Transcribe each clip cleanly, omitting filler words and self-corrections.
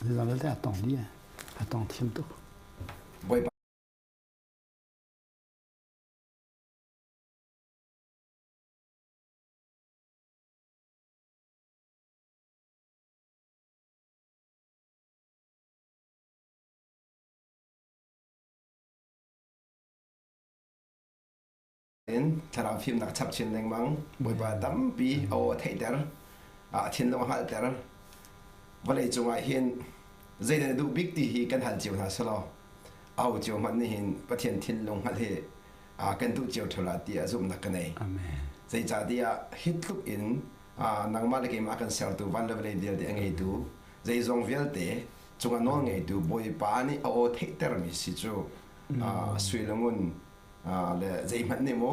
Zeizong vialte a tong dih a tong thiam tuk. Bawipa in thlarau fimnak chap chin lengmang. Bawipa tampi a aw a theihter, a thinlung a hngalhter. Vawlei cungah hin zeidah na duh bik ti hi kan hal cio hna selaw aho cio hmanh nih hin Pathian thinlung hngalh hi kan duh cio ṭheo la tiah zumhnak ka nei. Zeicahtiah hi tluk in nangmah le keimah kan sertu van le vawlei vialte a ngeitu zeizong vialte cungah nawl ngeitu Bawipa nih a aw theihtermi si cu sui le ngun le zeihmanh nih mu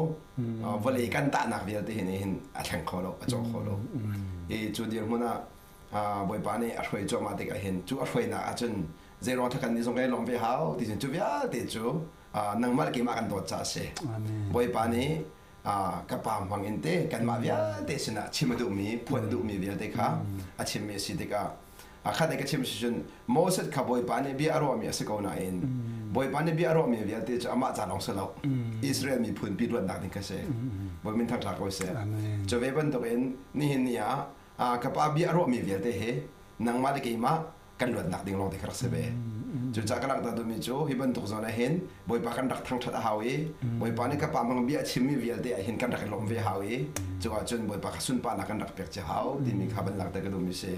vawlei kan tahnak vialte hi nih hin a thleng kho lo a cawk kho lo i cu dirhmun ah Bawipa nih a hruai cuahmah tikah hin cu a hruainak ahcun zeiruang thakan nih zong kai lawm ve hau ti cun cu vialte cu nangmah le keimah kan dawt caah a si Bawipa nih ka pa hmang in te kanmah vialte sinah chim a duhmi phuan a duhmi vialte kha a chimmi a si tikah khat ka chim si cun Moses kha Bawipa nih bia a ruahmi a si ko nain Bawipa nih bia a ruahmi vialte cu amah ca lawng si lo Israel miphun pi luatnak ding kha si Bawi min thangṭha ko seh cu ve bantukin nihin ni ah ka pa bia a ruahmi vialte hi nangmah le keimah kan luatnak ding lawng te kha rak si ve. Cucaah ka langhter duhmi cu hi bantuk zawn ah hin Bawipa kan rak thangṭhat a hau i Bawipa nih ka pa hmang bia a chimmi vialte ah hin kan rak i lawmh ve hau i cu ahcun Bawipa kha sunparnak kan rak pek cio hau timi kha van langhter ka duhmi si.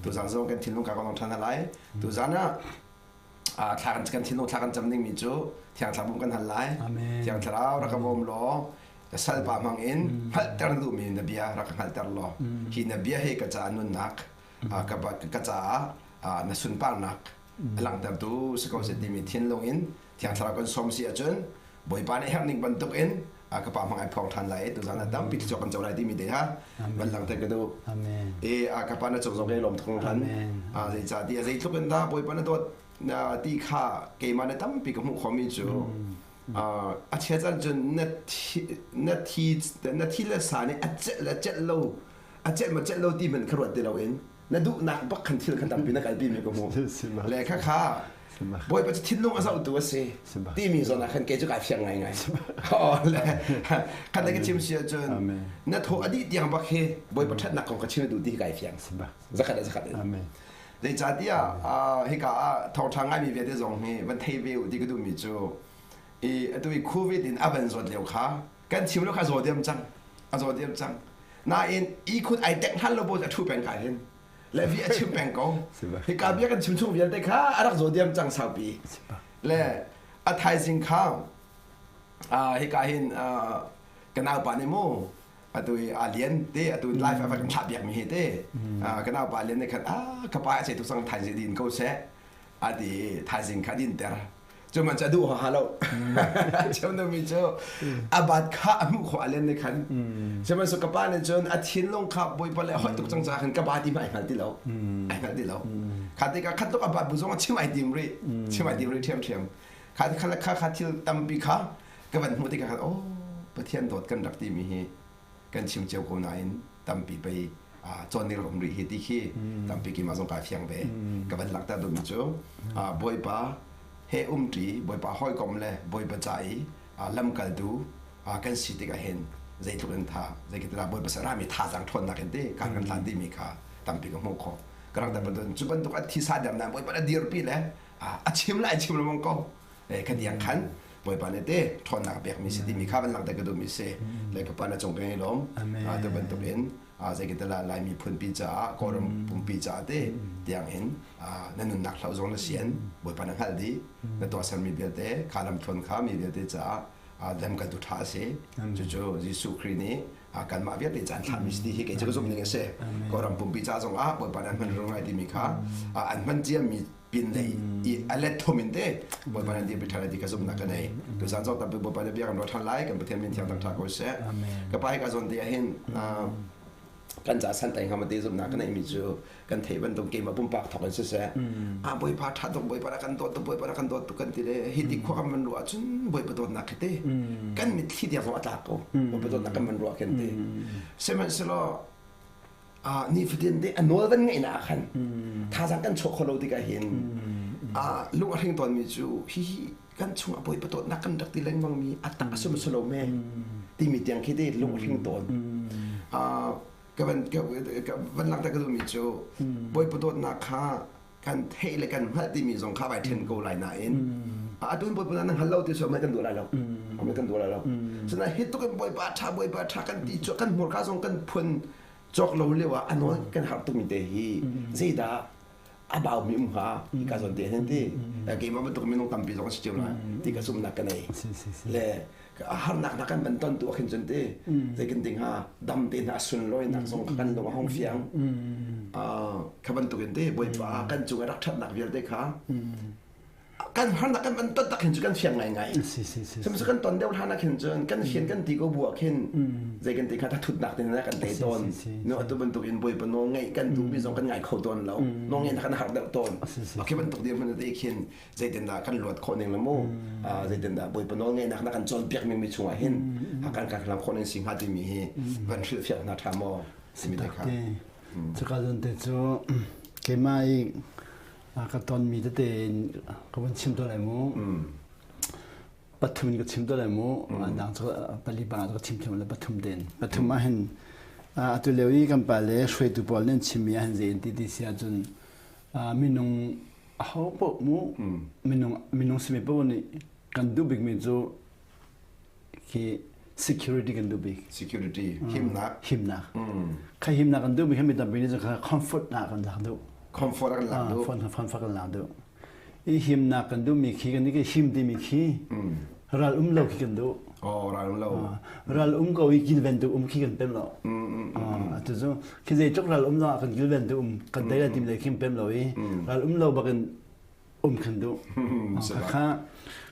Tuzaan zong kan thinlung ka lawng ṭhan hna lai. Tuzaan ah thla kan kan thinlung thla kan cam dingmi cu Thiang Thlarau bawmh kan hal lai. Thiang Thlarau rak ka bawm law salpa hmang in hngalhter na duhmi na bia rak ka hngalhter law hi na bia hi ka caah nunnak ka caah na sunparnak a langhtertu si ko seh timi thinlung in Thiang Thlarau kan sawm si ahcun Bawipa nih herh ning bantuk in ka pa hmang ai phuang ṭhan lai i tuzaan ah tampi thluachuah kan co lai timi te ha van langhter ka duh. I ka pa na cung zong kai lawm tuk hringhran. Zeicahtiah zeitluk in dah Bawipa na dawt ti kha keimah na tampi ka hmuh khomi cu a chia caan cun na thi na thi na thi le sa nih a celh le celh lo a celh ma celh lo ti hmanh kha ruat ti loin na duhnak bak khan thil khan tampi na kalpi mi ka hmu le kha kha bawipa cu thinlung a zohtu a si timi zawn ah khan kei cu kai fiang ngai ngai le khan le ka chim si ahcun na thaw a dih tiang bak hi bawipa ṭhatnak kong ka chim duh ti hi kai fiang zakhat a zakhat zeicahtiah hika ah thawngṭha ngaimi vialte zong hi van thei ve u ti ka duhmi cu i atu i covid in a van zawt lio kha kan chim lo kha zaw diam cang a zaw diam cang nain ihkhun ai tek hlan lo bu a ṭhu peng ka hin le vi a chim peng ko hika bia kan chim chung vialte kha a rak zaw diam cang saupi le a thaizing kha hika hin ka naupa nih mu atu i a lian te atu life a kan thlah biak mi hi te ka naupa lian nih khan a ka pa a ce tu sang thaizing din ko seh a ti thaizing kha din ter cu man cu a duh ha lo chimdumi cu a bat kha a hmuh khawh a len ne khan sihmanhsehlaw ka pa nih cun a thinlung kha bawipa le hoih tuk cang ca khan ka ba ti ma ai hngal ti lo ai hngal ti lo kha tikah khat tuk a bat bu zong a chim ai tim rih chim ai tim rih ṭhiamṭhiam kha kha kha kha thil tampi kha ka van hmuh tikah khan oh Pathian dawt kan rak timi hi kan chim cio ko nain tampi pei cawn ding rak um rih hi ti khi tampi keimah zong kai fiang ve ka van langhter duhmi cu Bawipa he umṭi Bawipa hawikom le Bawipa ca i lamkaltu kan si tikah hin zeitluk in tha zeitluk Bawipa sarami thazaang ṭhawnnak in te kan kan hlan timi kha tampi ka hmuh khawh ka rak cu bantuk a thisa der na Bawipa na dirpi le a chim lai chim lengmang ko ka diang khan Bawipa nih te ṭhawnnak pekmi si timi kha van langhter ka duhmi si le ka pa na cung ka i lawm tu bantuk in zeikitala Laimi phunpi caah Kawlram pumpi caah te tiang in na nunnak hloh zong na sian Bawipa na hngalh dih na tuahsermi vialte kha lamthluan kha mi vialte caah lamkaltu ṭha a si cucu Jesuh Khrih nih kanmah vialte caan thlahmi si ti hi kei cu ka zumh ning a si Kawlram pumpi ca zong ah Bawipa nih an hman rung lai timi kha an hman ciami pinlei i a let thum in te Bawipa nan dirpi ṭhan ti ka zumhnak ka nei tuzaan zong tampi Bawipa na bia kan ruah ṭhan lai kan Pathian min thiang thangṭha ko seh ka pa hi ka zawn te ah hin kan ca santai hnga mate zumhnak ka neihmi cu kan theih bantuk keimah pumpak thawk in siseh a Bawipa ṭha tuk Bawipa na kan dawt tuk Bawipa na kan dawt tuk kan ti le hi ti khua kan van ruah ahcun Bawipa dawtnak khi te kan mitthli tiang zong a tlak ko Bawipa dawtnak kan van ruah khin te sihmanhsehlaw. Nifatin te a nawl van ngaihnak ah khan thazaang kan chuah kho lo tikah hin lung a hring tawnmi cu hihi kan chung a bawipa dawtnak kan rak ti lengmang mi a tak a sum a lo me timi tiang khi te lung a hring tawn. Ka van ka van langhter ka duhmi cu bawipa dawtnak kha kan theih le kan hngalh timi zong kha vai ṭhen ko lai nain atu in bawipa nan hngal lo ti cu kan duh lai lo, kan duh lai lo. Sinain hi tuk in bawipa ṭha, bawipa ṭha kan ti cu kan hmurka zong kan phun cawk lo lio ah a nawl kan har tukmi te hi zeidah a baumi um hnga ka zawn te hin ti keimah bantuk minung tampi zong a si cio lai ti ka zumhnak ka nei le harnak na kan van ton tu khin cun ti zei kan ding ha dam te na sunlawi nak zong kan lung a hong fiang. Kha bantuk in te bawipa kan cung a rak thatnak vialte kha kan harnak kan van ton tak hin cu kan fiang ngai ngai. Sihmanhsehlaw kan ton deuh hlan ah khin cun kan fian kan ti ko bu ah khin zei kan ti kha thutnak te na kan tei tawn no. Atu bantuk in bawipa nawl ngaih kan duhmi zong kan ngai kho tawn lo, nawl ngaih kan har deuh tawn. Khi bantuk dirhmun te khin zeitindah kan luat khawh ning le mu, zeitindah bawipa nawl ngaihnak na kan cawnpiak mi chungah hin kan kan hlam khawh ning si hnga timi hi van hrilhfiah hna ṭha maw simi te kha. Cuka zawn te cu keimah i ka tonmi tete in ka vun chim to lai mu. Pathum in ka chim to lai mu. Dang cu pali pa ka chim thiam le pathum ten. Pathum ah hin atu lio i kan pa le hruaitu pawl nih an chimmi ah hin zei in ti ti si ahcun minung aho paoh mu, minung minung simi paoh nih kan duh bikmi cu khi security kan duh bik. Security, himnak. Himnak. Kha himnak kan duh mi kha mi tampi nih cun comfort na kan lak duh. Comfort kan lak duh. Comfort kan lak duh. I himnak kan duh mi khi kan i him timi khi ral um lo khi kan duh. Oh, ral um lo. Ral um ko i kilven tu um khi kan pem lo. Atu cu khi zei tluk ral um lo kan kilven tu um kan dei la tim le khi pem lo i ral um lo bakin um kan duh. Kha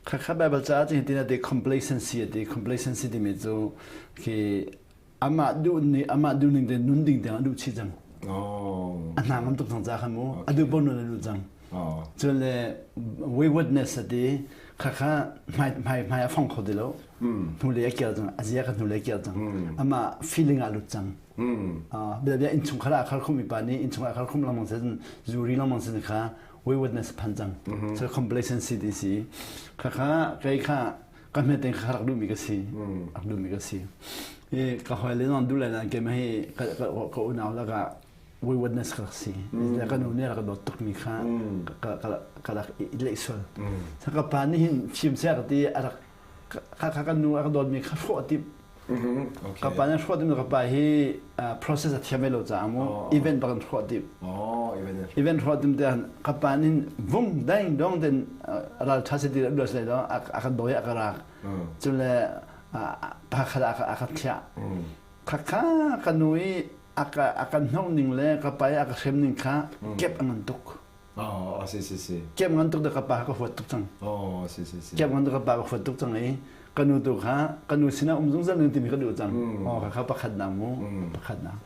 kha kha Bible caah cun hitin a ti, complacency a ti. Complacency timi cu khi amah duh ni amah duh ning te nun ding tiang a duh chih cang. A hna ngam tuk cang ca kha mu. A duh paoh nun a duh cang. Cun le waywardness a ti. Kha kha hmai hmai hmai a fong kho ti lo. Hnulei a kir cang. A zia kha hnulei a kir cang. Amah feeling ah lut cang. Bia bia innchungkhar ah khar khumi pa nih innchungkhar ah khar khum lengmang sen zuri lengmang sen kha waywardness phan cang. So complacency ti si. Kha kha kei kha ka hmet kha rak duhmi ka si. Rak duhmi ka si. I ka hoi le non du lai nan ke ma hi ka ka unau la ka waywardness ka rak si. Ka nu nih rak dawt tukmi kha ka ka ka rak i leih sual. Ka pa nih hin fim sia ka ti a rak kha kha kan nu a ka dawtmi kha hrawh timh. Ka pa nih hrawh timh. Ka pa hi process a thiam lo caah mu event bak in hrawh timh. Event hrawh timh te ka pa nih vung deng dong den ral tha se ti lo se do a kan doi a ka rak cun le pa kha a ka thiah kha kha ka nu i a ka a kan hnok ning le ka pa i a ka hrem ning kha kep a ngan tuk. Oh, si si si. Kep ngan tuk da ka pa ka huat tuk cang. Oh, si si si. Kep ngan tuk ka pa ka huat tuk cang i ka nu tu kha ka nu sinah um zungzal ning timi ka duh cang. Oh, ka kha pakhat nak mu, pakhat nak.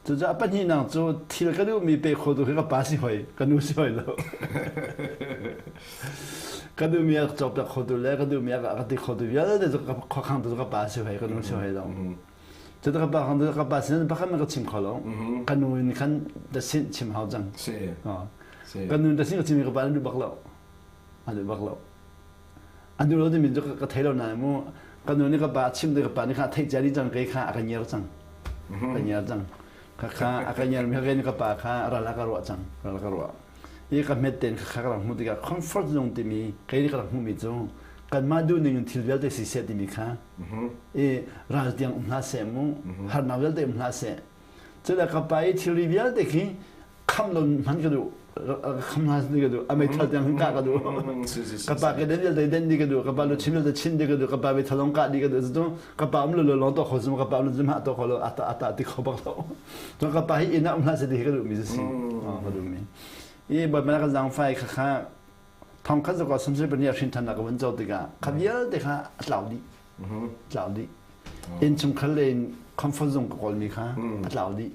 Cucaah pahnih nak cu thil ka duhmi pe kho tu khi ka pa si hoi, ka nu si hoi lo. Ka duhmi a cawk kho tu le ka duhmi a ka ti kho tu vialte cu ka khuakhang tu ka pa si hoi, ka nu si hoi lo. Cu ka pa khan ka pa sin pakhat ka chim kho lo. Ka nu in khan da sin chim hau cang. Ka nu da sin ka chim ka pa an duh bak lo. An duh bak lo. An duh lo timi cu ka thei lo nain mu ka nu nih ka pa chim te ka pa nih kha theih cia dih cang kei kha a ka ngiar cang. Ka ngiar cang. Kha kha a ka ngiar mi kha ka pa kha ral a ka ruah cang. Ral ka ruah. I ka hmet ten kha ka rak hmuh tikah comfort zone timi kei ka rak hmuhmi cu kanmah duh ning in thil vialte si seh timi kha i ral tiang um hlah seh mu, harnak vialte um hlah seh, cule ka pa i thilri vialte khi kham lo hman ka duh, kham hna ka duh, a meithal tiang hin kah ka duh, ka pa ke den vialte den di ka duh, ka pa lu chim vialte chin di ka duh, ka pa meithal long kah di ka duh. Cu ka pa um lo lo long to kho zum ka pa um lo zum ha to kho lo ata ata ti kho bak lo. Cun ka pa hi inn ah um hlah seh ti ka duh mi si ka duh mi i bawipa ka zaangfai kha kha thong khat zakwa samsir pahnih hrin than ka vun co tikah kha vialte kha a tlau dih, tlau dih. Innchungkhar le in comfort zone ka kawl mi kha a tlau dih,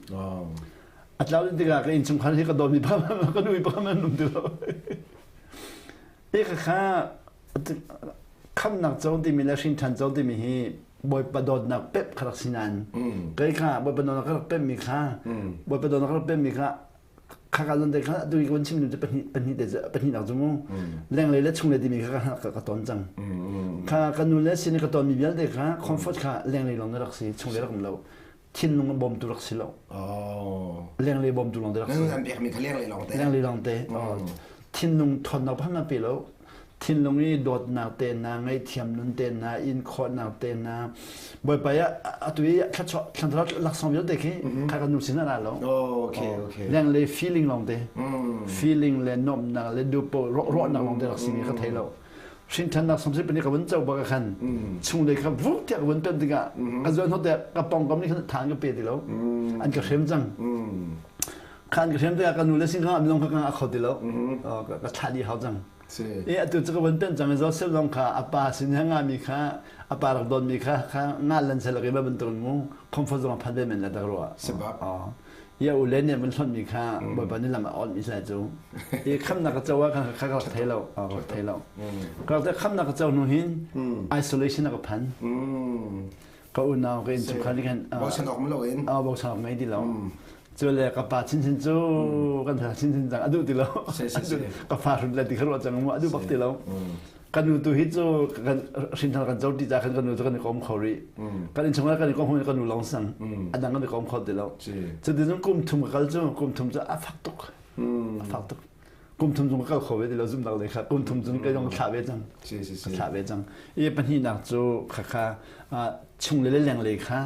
a tlau dih tikah ka innchungkhar hi ka dawt mi pa ka nu pa man um ti lo. I kha kha khamnak co timi le hrin than co timi hi. Bawipa dawtnak pep kha rak si nain kei kha Bawipa dawtnak ka rak pemmi kha Bawipa dawtnak ka rak pemmi kha kha ka zon te kha tu kan chim cu pahnih pahnih te pahnih nak cu mu lenglei le chunglei timi kha ka ka ton cang kha ka nu le sin ka ton mi vialte kha comfort kha lenglei lawng na rak si chunglei rak um lo thinlung bawmtu rak si lo lenglei bawmtu lawng te rak si an pekmi kha lenglei lawng te lenglei lawng te thinlung thonnak phang na pe lo thinlung i dawtnak te na ngaihthiam nun te na in khawhnak te na bawipa ya atu i thla thla laksawng vialte khi kha kan nu sin ah lo okay okay lenglei feeling lawng te feeling le nuamhnak le dupo rawhnak lawng te rak simi ka thei lo hrinthannak samsi pani ka vun co bak khan chunglei kha vuk tiah ka vun pem tikah ka zuan hote ka pongkam nih khan than ka pe ti lo an ka hrem cang khan ka hrem tikah ka nu le sin kha am long kha ka kho ti lo ka thlah dih hau cang e atu cu ka vun pen cang Joseph zong kha a pa sin ha nga mi kha a pa rak don mi kha kha nga lan sel ke ba bantuk mu comfort zone phan ve men la dak ruwa sebab ya u le ne mun hlon mi kha bawipa ni lam a on mi sai cu i khamnak ka co ah kha kha ka thei lo ka thei lo ka te khamnak ka co nu hin isolation ka phan ka unau ka innchungkhar nih khan bochan awk lo in a bochan awk ngei ti lo cu le ka pa chinchin cu kan tha chinchin cang a duh ti lo ka fa hrut le ti kha ruah cang mu a duh bak ti lo kan nu tu hi cu kan hrinthar kan co ti ca khan kan nu cu kan i kom kho rih kan innchungkhar kan i kom kan nu lawng sang a dang kan i kom kho ti lo cu ti cun kum thum ka kal cu kum thum cu a fak tuk a fak tuk kum thum zong ka kal kho ve ti lo zumnak lei kha kum thum cun kai zong thlah ve cang ka thlah ve cang i pahnihnak cu khakha chung le lenglei kha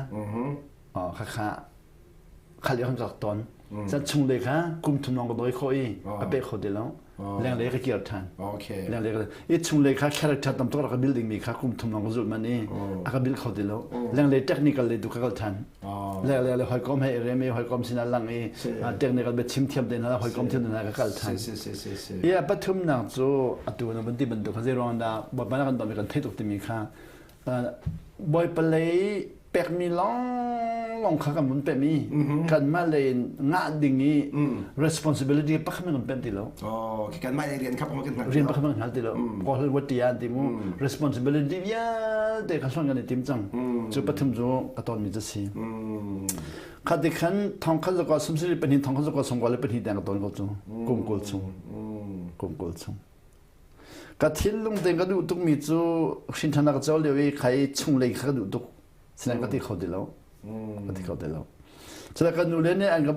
khakha khal i kan rak ton chan chung lei kha kum thum lawng ka doi kho i ka pe kho ti lo lenglei ka kir ṭhan lenglei ka i chunglei kha character tam tuk rak ka building mi kha kum thum lawng ka zulh man i a ka build kho ti lo lenglei technical lei tu ka kal ṭhan lenglei le hawikom he i rem i hawikom sinah lang i technical bia chim thiam te hna hawikom thiam te hna ka kal ṭhan i a pathumnak cu atu na vun ti bantuk kha zei ruang dah bawipa na kan ton mi kan theih tuk timi kha Bawipa lei pekmi lawnglawng kha kan vun pem i kanmah lei in ngah ding i responsibility pakhat kan pem ti lo. Oh, kanmah lei rian kha pakhat kan hngal Rian pakhat kan hngal ti lo. Kawl wat ti an ti mu. Responsibility vialte kha hlonh kan i tim cang. Cu pathum cu ka tonmi cu si. Kha ti khan thong khat zakwa sumsiri pahnih thong khat zakwa sungkua le pahnih tiang ka ton ko cu. Kum kul chung. Kum kul chung. Ka thinlung tein ka duh tukmi cu hrinṭhan ka co lio i khai chunglei kha ka duh tuk. Sinain ka ti kho ti lo. Ka ti kho ti lo. Cula ka nu le nih an ka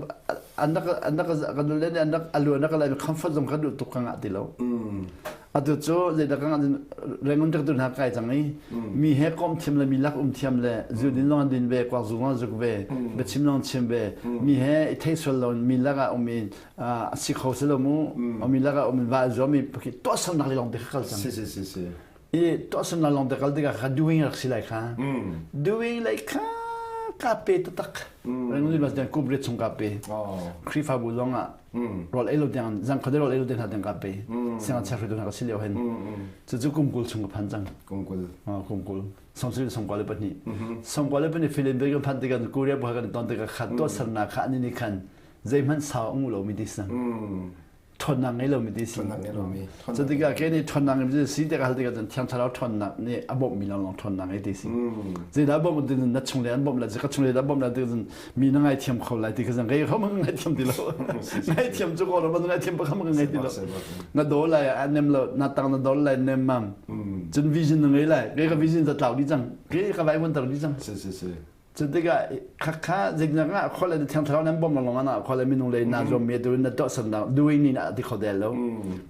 an rak an rak ka nu le nih an rak alu an rak ka lai comfort zong ka duh tuk ka ngah ti lo. Atu cu zeidah ka ngah Rangoon tek tu hna kai cang i mi he kom thiam le mi lak um thiam le zu din lawng din ve kuak zu lawng zuk ve biachim lawng chim ve mi he i thei sual lo mi lak ah um i a si kho si lo mu mi lakah um va zuam i tuahsernak lawng te kha kal cang si si si si i tuahsernak lawng te kal tikah kha doing rak si lai kha doing lai kha ka pe taktak reng bas tiang kum riat chung ka pe Khrihfabu zong ah rawl ei lo tiang zang khade rawl ei lo tiang hna tiang ka pe siang chia hruaitu hna ka si lio hin cu cu kum kul chung ka phan cang kum kul kum kul sawmsarih 94 94 Philippines kan phan tikah Korea bu kan ton tikah kha tuahsernak kha ani nih khan zeihmanh sau a nguh lomi ti si ṭhawnnak ngei lomi ti si cu tikah ke nih ṭhawnnak ngei mi si tikah hal tikah cun thiang thlarau ṭhawnnak nih a bawmhmi lawnglawng ṭhawnnak ngei ti si zeidah bawmh ti na chung le an bawmh lai ka chung le dah bawmh lai ti cun mi na ngaithiam kho lai ti kha zang kei kho ma ngaithiam ti lo ngaithiam cu ko ro ngaithiam pa kha ma ngai ti lo na do lai a nem lo na tang na dol lai nem mam cun vision na ngei lai kei ka vision za tlau di cang kei ka vai won tar di cang si si si Cu tikah khakha zeiknak ah khual le thiang thlarau nan bawm lawng ah khual le minung lei na zuam mi tu na tuahsernak doing ni na ti kho del lo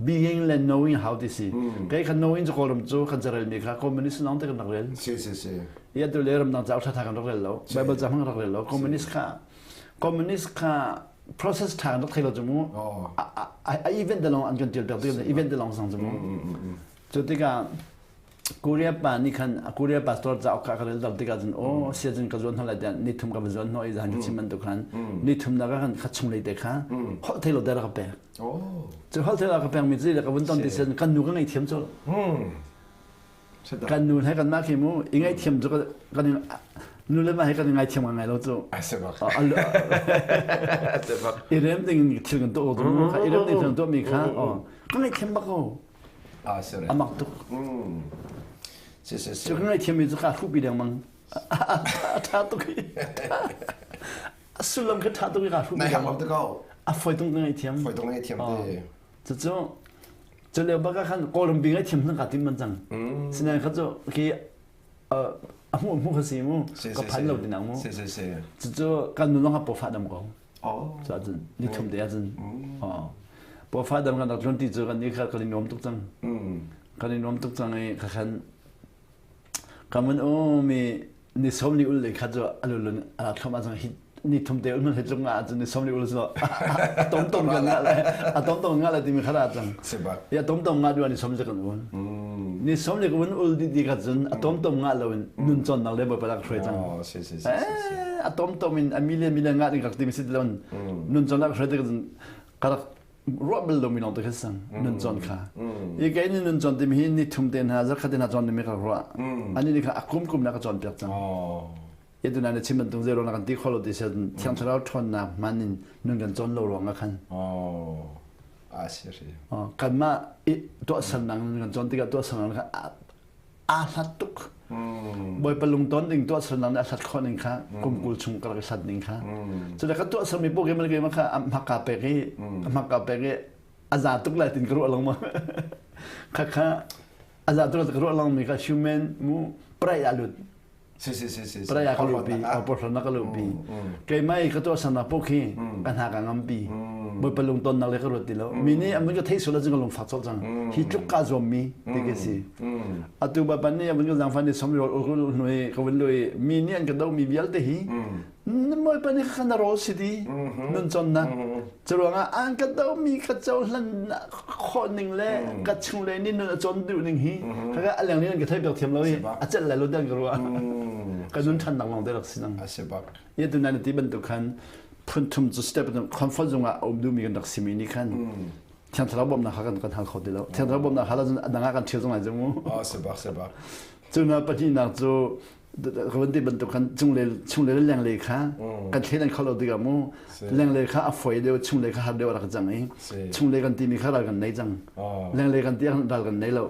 being le knowing how ti si kei kha knowing cu kawlram cu kan carel mi kha communist long te kan rak rel si si si ya tu le ram dang ca tha tha kan rak rel lo bible ca hmang rak rel lo communist kha communist kha process tha kan rak thei lo cu mu a event de long an kan tial piak tu event de long sang cu mu cu tikah Korea pa nih khan Korea pastor cauk kha ka rel dal tikah cun aw sia cun ka zuan hna lai tiah ni thum ka va zuan hnawh i zan ka chim bantuk khan ni thum nak ah khan kha chung lei te kha holh thei lo te ka pek cu holh thei lo ka pek mi cu ka vun ton ti sen kan nu ka ngei thiam col kan nu he kan mah khi mu i ngei thiam cu kan nu le ma he kan ngai thiam ngai lo cu i rem ding thil kan tuah ko i rem ding thil kan tuah mi kha ka ngei thiam bak ko Ah, sorry. A mak tuk. Si si si. Cu ka ngaihthiammi cu ka hruhpi dengmang. A ṭha tuk i a sullam kha ṭha tuk i kaa hruh. Nai hak lo te ko. A foi tung ka ngaihthiam. Foi tung ngaihthiam te. Cucu cu lio bak ah khan Kawlram bi ngaihthiam hna kaa tim man cang. Sinain kha cu khi a hmuh hmuh kha si mu ka phan lo tinak mu. Si si si. Cucu kan nu lawng ah pawfah dam ko. Cu ahcun ni thum te ahcun pawfah dam kan rak tlun ti cu kan ni kha kan i nuam tuk cang. Kan i nuam tuk cang i kha khan Ka mun um i ni sawm ni ul le kha cu a lulun a thlom ah hi ni thum te ul he tlung nga ahcun ni sawm ni ul cu a tom tom kan nga le a tom tom nga le timi kha ra cang. Ya tom tom nga duan ni sawm kan un. Ni sawm ni un ul di di kha cun a tom tom nga lo in nun chon nak le bawi palak hruai cang. A tom tom in a million million nga ding kak timi si lon nun chon nak hruai te cun ka rak ruah bal lomi lawng te kha sang nun cawn kha i kei ni nun cawn timi hi ni thum te hna zarkhat te hna cawn timi ka ruah ani ni kha a kum kum na ka cawn piak cang i tu na chim bantuk zero na kan ti kholo ti se thiang thlarau ṭhawnnak hman in nun kan cawn lo ruang ah khan a si ri kanmah i tuahsernak nun kan cawn tikah tuahsernak kha aa hlat tuk. Bawipa lungton ding tuahsernak nih a hlat khawh ning kha kum 20 chung ka rak i hlat ning kha. Cu ka tuahsermi paoh keimah le keimah kha a hmaka pek i a hmaka pek i a za tuk lai tin ka ruah lengmang. Kha kha a za tuk lai ka ruah lengmang mi kha human mu prai ah lut. Si si si si. Prai ah ka luhpi, porhlawtnak ka luhpi. Keimah i ka tuahsernak paoh khi ka hna ka ngampi. Bawipa lungtonnak le ka ruat ti lo. Mi nih an vun ka theih sual ahcun ka lungfak colh cang. Hi tluk kaa zuammi ti ka si. Atu Bawipa nih a vun ka zaangfah ni som rawl ul hnu i ka vun lu i mi nih an ka dohmi vialte hi Bawipa nih kha na rawl si ti nun cawnnak. Curuangah an ka dohmi ka cohlan khawh ning le ka chung le nih nun a cawn duh ning hi kha a leng nih an ka theih piak thiam lo i a celh lai lo tiang ka ruah. Ka nun ṭhannak lawng te rak si nang. A si bak. Ye tu na ti bantuk khan phun thum cu step comfort zone ah a um duhmi kan rak simi nih khan thiang thlarau bawmhnak kha kan kan hal kho ti lo. Thiang thlarau bawmhnak hal ahcun a dang ah kan ṭhial zong lai cu mu. Oh, si bak si bak. Cu na pahnihnak cu ka van ti bantuk khan chunglei chunglei le lenglei kha kan thlen kho lo tikah mu lenglei kha a foi deuh chunglei kha har deuh a rak cang i chunglei kan timi kha ral kan nei cang lenglei kan ti ral kan nei lo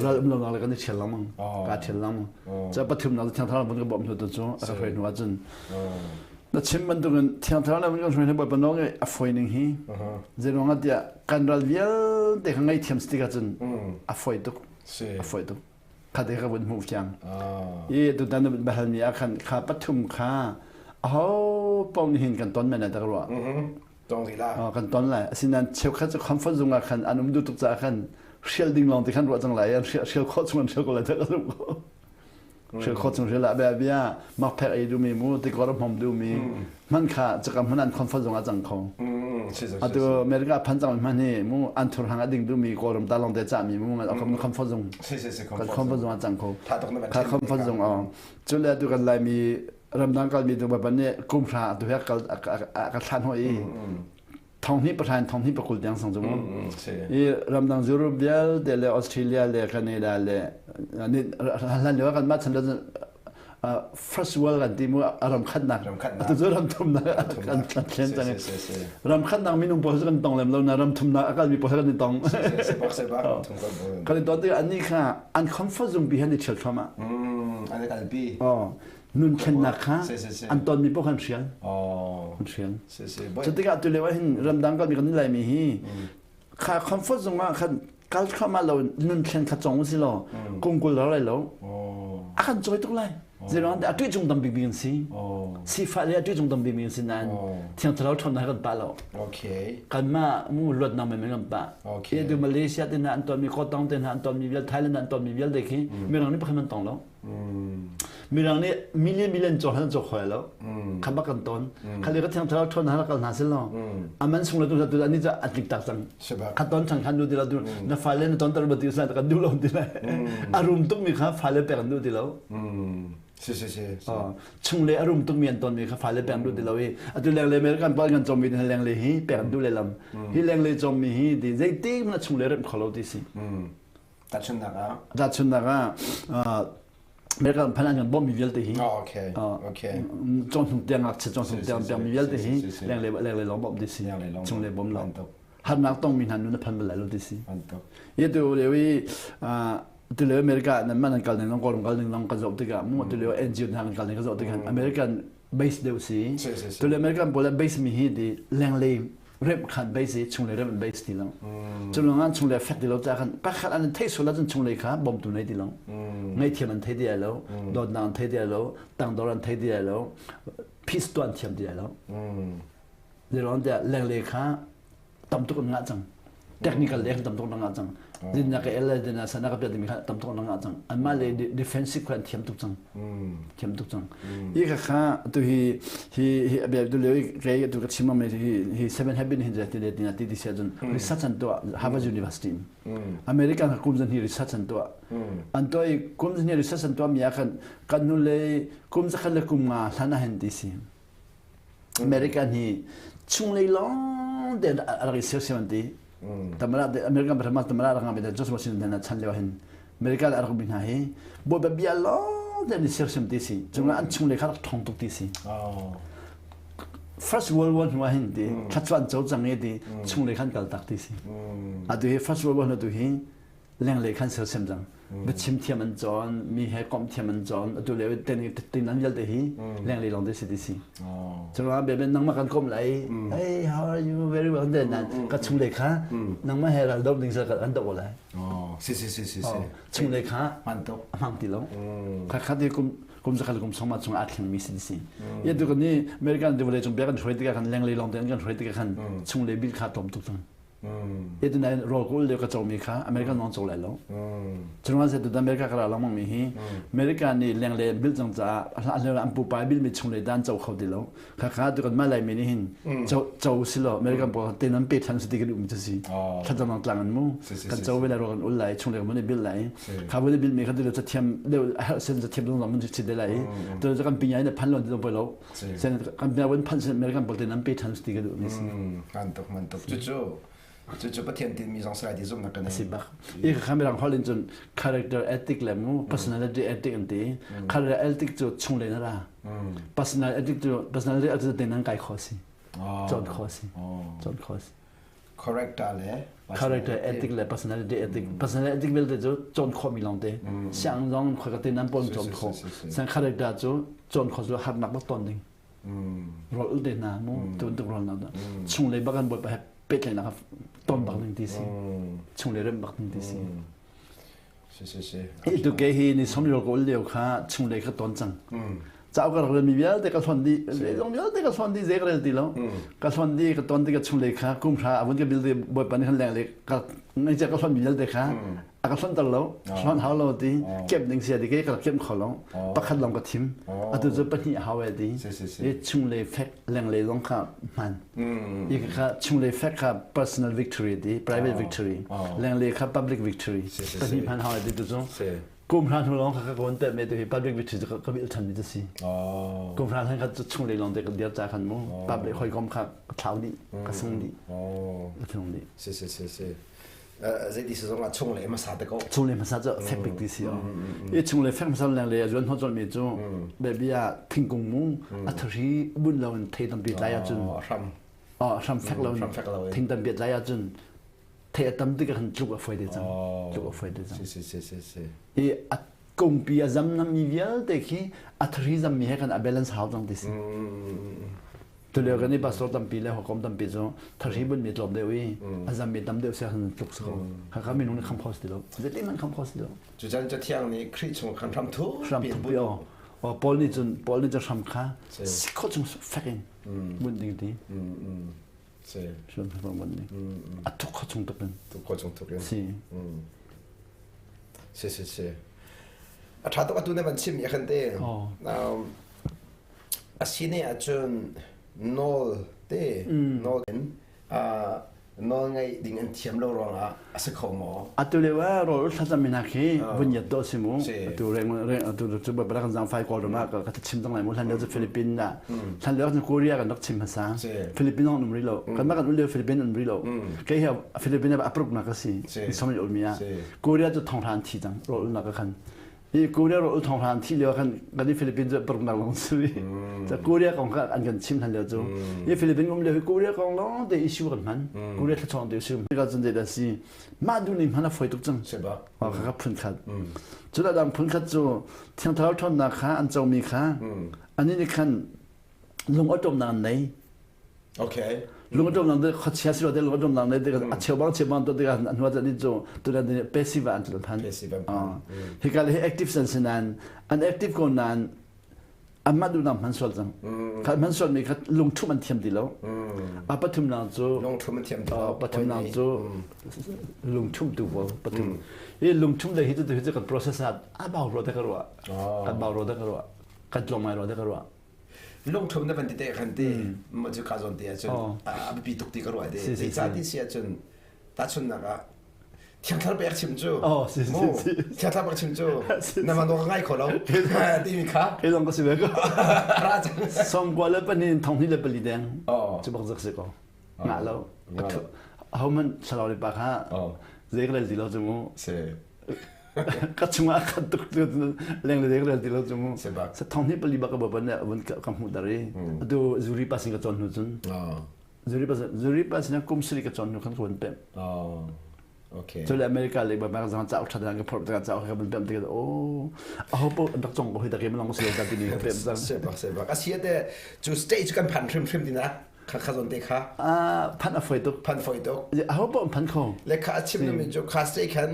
ral um lo le kan i ṭhial lengmang kaa ṭhial lengmang ca pathumnak cu thiang thlarau vun ka bawmh hnu tu cu a ka hruai hnu ahcun na chim bantukin thiang thlarau na vun kan hruai hnu bawipa nawl ngeih a foi ning hi zeiruang ah tiah kan ral vialte kha ngaihthiam si tikah cun a foi tuk a foi tuk khate ka vun hmuh fiang i tutan na bahal mi ah khan kha pathum kha aho paoh nih hin kan ton men lai tak rua Tong rih la. Kan ton lai. Asinain cheukhat cu comfort zone ah khan an um duh tuk caah khan hrial ding lawng ti khan ruah cang lai. An hrial khawh chung an hrial ko lai tak a ko. Hrial khawh chung hrial ah bia bia makphek ei duhmi mu tikor a hmom duhmi hman kha cakam hman an comfort zone ah cang kho. Atu America phan cang hman hi mu an thur hang a ding duhmi kawlram ta lawng te cahmi mu comfort zone. Comfort zone ah cang kho. Kha comfort zone ah. Cule atu kan Laimi ramdang kalmi tu bapan nih kum hra tu he kal a ka thlan hoi i thong hnih pahra in thong hnih pakul tiang sang cu mu i ramdang Europe vialte le Australia le Canada le hlan lio kan mah chan first world kan ti mu a ram khatnak atu cu ram thumnak kan kan thlen cang ram khatnak minung pawl cu kan tong lem lo na ram thumnak a kalmi pawl kan i tong kan i ton tikah annih kha an comfort zone pi han i ṭhial thluahmah an i kalpi nun thlennak kha an tonmi paoh khan hrial. An hrial. Cu tikah tu lio ah hin ramdang kalmi kan laimi hi kha comfort zone ah khan kal thluahmah lo nun thlen kha cong si law kungkul ro lai lo. A kan cawi tuk lai. Zeiruang a tuih cung tam bik an si. Sifah le a tuih cung tam bik an si nain thiang thlarau ṭhawnnak kan pah lo. Kanmah mu luatnak men kan pah. Okay. Tu Malaysia te hna an tonmi Kotong te hna an tonmi vial Thailand an tonmi vialte khi mirang nih pakhat man tong lo. Mirang nih million million cawk han cawk khoi lo. Kha bak kan ton. Kha le ka thiang thlarau ṭhawn hna kal hna sil lo. A man sung le tu tu ani ca a tlik tak cang. Kha ton chan khan nu ti lo tu na fale na ton tar ba ti sa kan duh lo ti lai. A rum tuk mi kha fale pek an duh ti lo. Si si si. Chung le a rum tuk mi an ton mi kha fale pek an duh ti lo i atu leng le American pa kan cawm mi leng le hi pek an duh le lam. Hi leng le cawm mi hi ti zeitik na chung le rem kho lo ti si. Tahchunhnak ah. Tahchunhnak ah American phan an kan bawmh mi vialte hi. Oh, okay. Okay. Cong hnung tiang ngakchia cong hnung tiang tiang mi vialte hi leng le leng le lawng bawmh ti si. Chung le bawm lo. Harnak tong mi hna nu na phan bal lai lo ti si. Ye tu leo i. Tulio America nan man an kal ning long Kawlram kal ning long kan zoh tikah mu tulio NGO hna kan kal ning kan zoh tikah American base deuh si. Tulio American pawl base mi hi ti lenglei rep khan base i chunglei rep an base ti lo. Culong an chunglei fek ti lo ca khan pakhat an thei sual ahcun chunglei kha bawmtu nei ti lo. Ngaihthiam an thei ti ai lo, dawtnak an thei ti ai lo, tangdor an thei ti ai lo, peace tuan thiam ti ai lo. Zeiruang tiah lenglei kha tam tuk an ngah cang technical le tam tuk an ngah cang dinna ka el dinna sana ka timi kha tam tuk an ngah cang anmah le defensive kha an thiam tuk cang thiam tuk cang i kha kha tu hi hi hi abia tu le ke tu ka chim mi hi hi seven habit hin ti le tina ti ti sia cun research an tuah Harvard University American ka kum zan hi research an tuah an tuah i kum zan hi research an tuah mi ah khan kan nu le kum zakhat le kum nga hlan ah hin ti si American hi chunglei lawng te a rak i sersiam an ti. Tamara American Brahma Tamara rak ngah George Washington chan lio hin America a rak bi hna hi Bawipa bia lawng te an i sersiam ti si. Cungah an chunglei kha rak ṭhawng tuk ti si. First World War hnu ah hin ti thluachuah an co cang i ti chunglei khan kal tak ti si. Atu hi First World War hnu tu hi lenglei khan sersiam cang biachim thiam an cawn mi he komh thiam an cawn atu lio ten tin an vialte hi lenglei lawng te si ti si cuma bebe nangmah kan komh lai hey how are you very well then nan ka chung le kha nangmah he ral do ding sa kan do lai si si si si si chung le kha man tuk hmang ti lo kha kha te kum kum zakhat kum songma chung a thleng mi si si ye tu kan ni American vawlei cung bia kan hruai tikah khan lenglei lawng te kan hruai tikah khan chung le bil kha tom tuk cang Atu rawl ka ul lio ka comi kha American zong co lai lo. Cun se tu America ka ra lengmang mi hi America nih lengle bil cang caah hlah an pupa bil mi chung le dan co kho ti lo. Kha kha tu kan mah lai mi nih hin co co si lo American pawl te nan pe than si ti kan um cu si. Thlacam tlang an mu. Kan co ve lai rawl kan ul lai chung le kan bil lai. Kha bu bil mi kha tu cathiam deuh herh sen cathiam zong mun si te lai. Tu kan pinya in phan lon ti poi lo. Sen kan bia wan phan sen American pawl te nan pe than ti ka duh mi si. Man tuk man tuk. Cucu cucu Pathian tin mi zong sai ti zumnak kan si bak. I kha mirang hol in cun character ethic le mu personality ethic an ti. Character ethic cu chung le na ra. Personal ethic cu personality ethic te nan kai kho si. Chon kho si. Chon kho si. Character le character ethic le personality ethic personality ethic vialte cu cawn khawhmi lawngte siang zong khuakate nan pawl cawn khawh san character cu cawn khawh cu harnak bak ton ding rol ul te hna mu tu bantuk rol na chunglei bak an bawipa he pehtlaihnak ton bak ding ti si chunglei rem bak ding ti si Si si si. Hi tu ke hi ni som ko lio kha chunglei kha ton cang. Cau ka rak mi vialte ka hlon di zong vialte ka hlon di ze ka rel ti lo. Ka hlon di ka ton ti ka chunglei kha kum hra avun ka bil di bawipa nih khan leng le ka ngai ka hlon mi vialte kha a ka hlon ter lo hlon hau lo ti kep ding sia di ke ka kep kho lo pakhat long ka thim atu cu pahnih hau e ti i chunglei fek lenglei zong kha hman i kha chunglei fek kha personal victory ti private victory lenglei kha public victory pahnih hman hau ti tu cu kum hra hnu lawng kha ka kawn te me tu hi public victory cu ka bil than mi tu si kum hra hlan kha chunglei lawng te ka dir cha khan mu public hawikom kha ka thlau dih ka sung dih ka thlung dih si si si si zeiti si zong ah chunglei hmasa te ko chunglei hmasa cu fek bik ti si o i chunglei fek hmasa leng le zuan hot mi cu bia thingkung mu a thari bun lo in thei tampi tlai ahcun hram hram fek lo in thing tampi tlai ahcun thei a tam tik ah khan tluk a foi te cang tluk a foi te cang si si si si si i a kungpi a zam nam mi vialte khi a thari zam mi he khan a balance hau cang ti si Tulio kan i pastor tampi le hawikom tampi cu thari bun mi tlawm deuh i a zam mi tam deuh sia khan tluk si ko. Kha minung nih kham kho si ti lo. Zeitin man kham kho si lo. Cucan Cathiang nih Khrih chung khan hram thu hram thu o. O Paul nih cun Paul nih cun hram kha si kho chung fek in bunh ding ti. Si. Hram fek bunh ding. A thuk kho chung tuk in. Thuk kho chung tuk in. Si. Si si si. A ṭha tuk atu na van chim i khan te. A si ne ahcun nawl te nawl in nawl ngaih ding an thiam lo ruangah a si kho maw? Atu lio ah rawl thlacam minak hi vun yat dawh si mu. Atu reng reng atu cu ba kan zang fai Kawlram ah ka chim cang lai mu. Hlan lio cu Philippines ah hlan lio cu Korea kan rak chim hmasa. Philippines um rih lo. Kan mah kan um lio Philippines um rih lo. Kei hi Philippines ah apruk nak ka si. Som ul mi ah Korea cu thonghra an thi cang rawl ulnak ka khan. Hi Korea ro thong hran thi lio khan kan i Philippines cu paruknak lawng si. Ca Korea kong kha an kan chim hlan lio cu. Hi Philippines um lio hi Korea kong lawng te issue kan hman. Korea thlachawng te issue. Ka cun zei dah si. Mah duh ning hman a foi tuk cang. Kha kha phun khat. Cu la dang phun khat cu Thiang Thlarau ṭhawnnak kha an comi kha ani nih khan lung awṭawmnak an nei. Okay. Lungdongnak de khuachia si lo te lungdongnak ne te a cheubang cheubang to tikah an hua ni cu tutan ni passive an tlan phan. Passive an phan. Hika le hi active san sinan an active ko nan anmah duhnak hman sual cang. Kha hman sual mi kha lungthum an thiam ti lo. A pathum nang cu lungthum an thiam ti lo. Pathum nang cu lungthum tu bo pathum. Hi lungthum le hi tu hi kan process a bau ro te ka ruah. Kan bau ro te ka ruah. Kan tlong mai ro te ka ruah. Lungthum na van ti te khan ti ma cu ka zawn te ahcun a biapi tuk ti ka ruah te. Zeicah ti si ahcun tahchunhnak ah thiangthlar pek chim cu mu thiangthlar pek chim cu na man ka ngai kho lo timi kha kei zong ka si ve ko ra cang sawmkua le pahnih thong hnih le pali deng cu bak zak si ko ngah lo ho man thlarau le pa kha zei ka rel ti lo cu mu ka chungah khat tuk leng le rel ti lo cu mu sa thong hnih pali bak ka bapan ne vun ka hmuh dar i atu zuri pa sin ka cawn hnu cun zuri pa zuri pa sin kum sari ka cawn hnu khan ka vun pem. Okay. Cule America le ba zang ca ṭhat ka phorh ka ca ka vun pem tikah oh aho po rak cong ko hi tak long si ta ti ni ka pem cang. Sebak sebak asia te cu stage kan phan hrim hrim dina kha kha zon te kha. Phan a foi tuk. Phan foi tuk. Aho po phan kho. Le kha a chim mi cu kha stage khan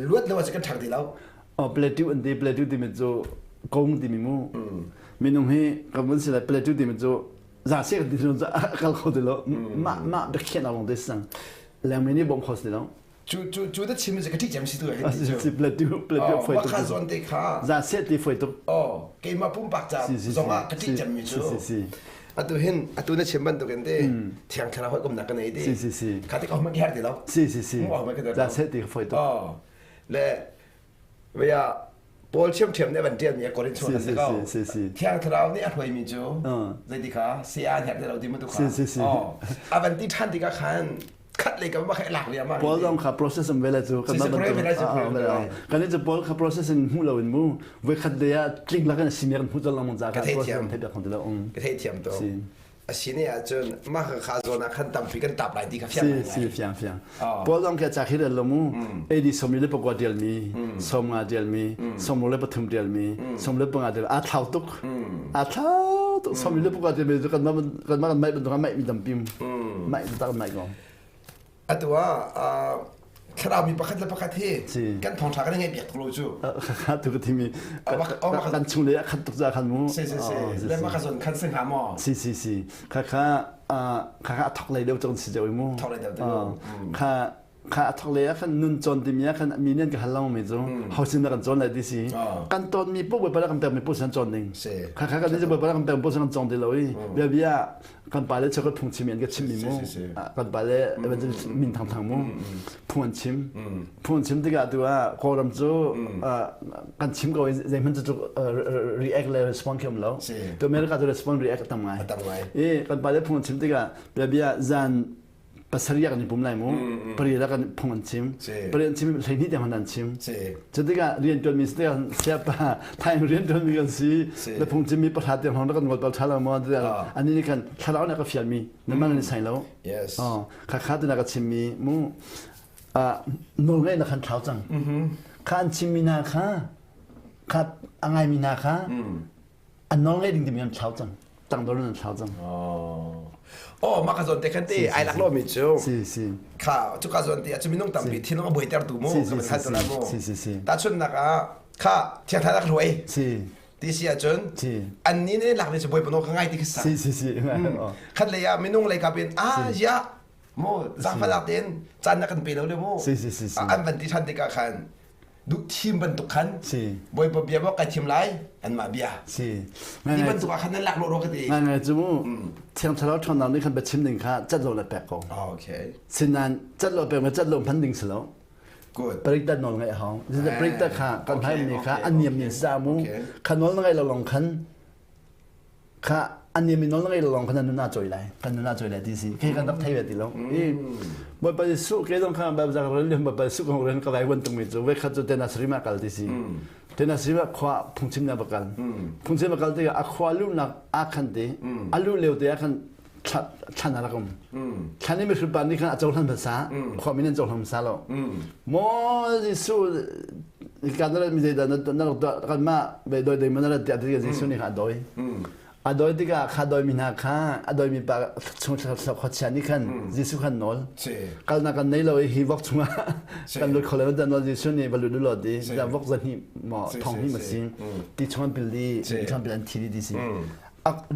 luat lo ah kan ṭhang ti lo. Oh, plateau an ti plateau timi cu kong timi mu. Minung hi kan vun si lai plateau timi cu za se ti cu kal kho ti lo. Mah mah biakhiahnak lawng te sang. Lengmi nih bawm kho si lo. Cu cu cu da chim cu ka ṭih cem si tu si plateau plateau foi tuk. Kha zawn te kha. Za se ti foi tuk. Oh, keimah pumpak ca zong ah ka ṭih cem mi cu. Si si. Atu hin atu na chim bantukin te thiang thlarau hawikom nak ka nei ti. Si si si. Kha te ka hman her ti lo. Si si si. Mu hman ka Za se ti foi tuk. Oh. Le via Paul thiam thiam ne van tial mi Korin chuan si ko. Si si. Thiang thlarau nih a hruai mi cu zeiti kha saya her ti lo ti mu tu kha. Si si si. Oh. A van ti than tikah khan khat lei ka ma kha lak riam Paul zong kha process am vela cu kan kan cu Paul kha process in hmu lo in mu voi khat de ah tling lak in simiar hmu chal lang za ka process thei bak khong ti lo ka thei thiam to a si ne ahcun mah kha zawn ah khan tampi kan tap lai ti kha fiang si si fiang fiang Paul zong kha cha khi lo mu AD somi le pakua tial mi som nga tial mi som le pathum tial mi som le panga tial a thlau tuk a thlau tuk som le pakua tial mi kan kan kan mai bantuk mai mi tampi mai tak mai ko Atu ah thlarau mi pakhat le pakhat hi kan thawngṭha kan i ngaih piak tuk lo cu. Kha tu ka thimi kan chung le a khat tuk za khan mu. Si si si. Le ma ka zon khan si hnga maw? Si si si. Kha kha kha kha a thok lei deuh cang si deuh mu. Thok lei deuh deuh. Kha kha a thok lei ah khan nun cawn timi ah khan mi nih an ka hal lengmang mi cu ho sin dah kan cawn lai ti si. Kan tawn mi poh bawipa kan pek mi poh sin cawn ding. Kha kha kan ni bawipa kan pek mi poh sin kan cawng ti lo i bia bia kan pa le cheukhat phungchim an ka chimmi mu kan pa le evangelist min thangthang mu phung an chim phung an chim tikah tu ah kawlram cu kan chim ko i zeihmanh cu react le respond khi um lo tu America cu respond react tam ngai i kan pa le phung an chim tikah bia bia zan pasarih kan i pum lai mu pariat ah kan phung an chim pariat an chim hleihnih tiang an chim cu tikah rian ṭuanmi si tikah siapa thaing rian ṭuanmi kan si na phung chimmi pahra tiang hrawng kan ngol bal ṭha lo maw tiah ani nih khan thlarau nih ka fialmi na man an sai lo kha kha tu na ka chimmi mu nawlngeihnak khan thlau cang kha an chimmi hna kha kha a ngaimi hna kha an nawl ngeih ding timi an thlau cang tangdor in an thlau cang. Oh mah ka zawn te khan te ai lak lo mi cu si si kha cu ka zawn te cu minung tampi thinlung a buaiter tu mu si si kan khan mu si si si tahchunnak ah kha thiang thla rak hruai si ti si ahcun si an ni ne lak ni cu bawipa nawl ka ngai ti khi sa si si si khat lei ah minung lei kap in ah ya mu zaangfalak tein caan na kan pe lo le mu si si si an van ti than tikah khan duh thim bantuk khan si bawipa bia maw kai thim lai anmah bia si ti bantuk ah khan nan lak lo ka ti ngai ngai cu mu thiang thlarau ṭhawnnak nih khan biachim ding kha cat lo le pek ko okay sinan cat lo pek ma cat lo hman ding si lo good parikta nawl ngaih hong parikta kha kan hai mi kha an niam ni sa mu kha nawl ngai lo long khan Kha an nih mi nawl ngei lawng khan nun a choi lai kan nun a choi lai ti si ke kan rak thei ve ti lo i Bawipa Jesuh ke zong kha Bawipa rel Bawipa Jesuh kong ren ka vai wan tung mi cu ve khat cu te na srima kal ti si. Tennessee ah khua phungchim na va kal. Phungchim va kal tikah a khua luhnak aa khan te, a luh lio te ah khan thlan a rak um. Thlan i mihrut pa nih khan a cohlan hmasa, khua min an cohlan hmasa lo. Maw Jesuh kan mi zeidah na rak tuah kanmah ve doi ding man rat tiah tikah Jesuh nih khan a dawi. A dawi tikah kha dawimi hna kha a dawimi pa chung khuachia nih khan Jesuh khan nawl. Kalnak kan nei lo i hi vok chungah kan lut kho lo dan nawl Jesuh nih va lut u law ti vok zahnih maw thong hnih ma si ti chung an pil di thong pil an thi di ti si.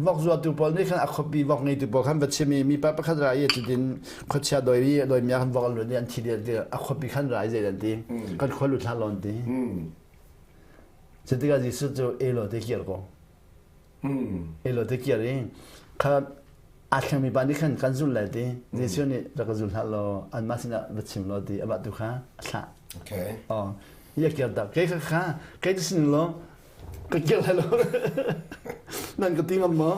Vok zuatu pawl nih khan a khuapi vok ngeitu pawl khan va chim i mipa pakhat ra i cutin khuachia dawi i dawimi ah khan vok an lut i an thi di a khuapi khan ra i zei an ti kan khua lut hlah law an ti. Cutikah Jesuh cu elaw te kir ko. Elaw te kir i kha aa thlengmi pa nih khan kan zul lai ti Jesuh nih rak ka zul hlah law anmah sinah va chim law ti amah tu kha a thlah. Okay. Oh, ia kir tak. Kei kha kha kei tu sin law ka kir lai lo. Nan ka ti ngam maw?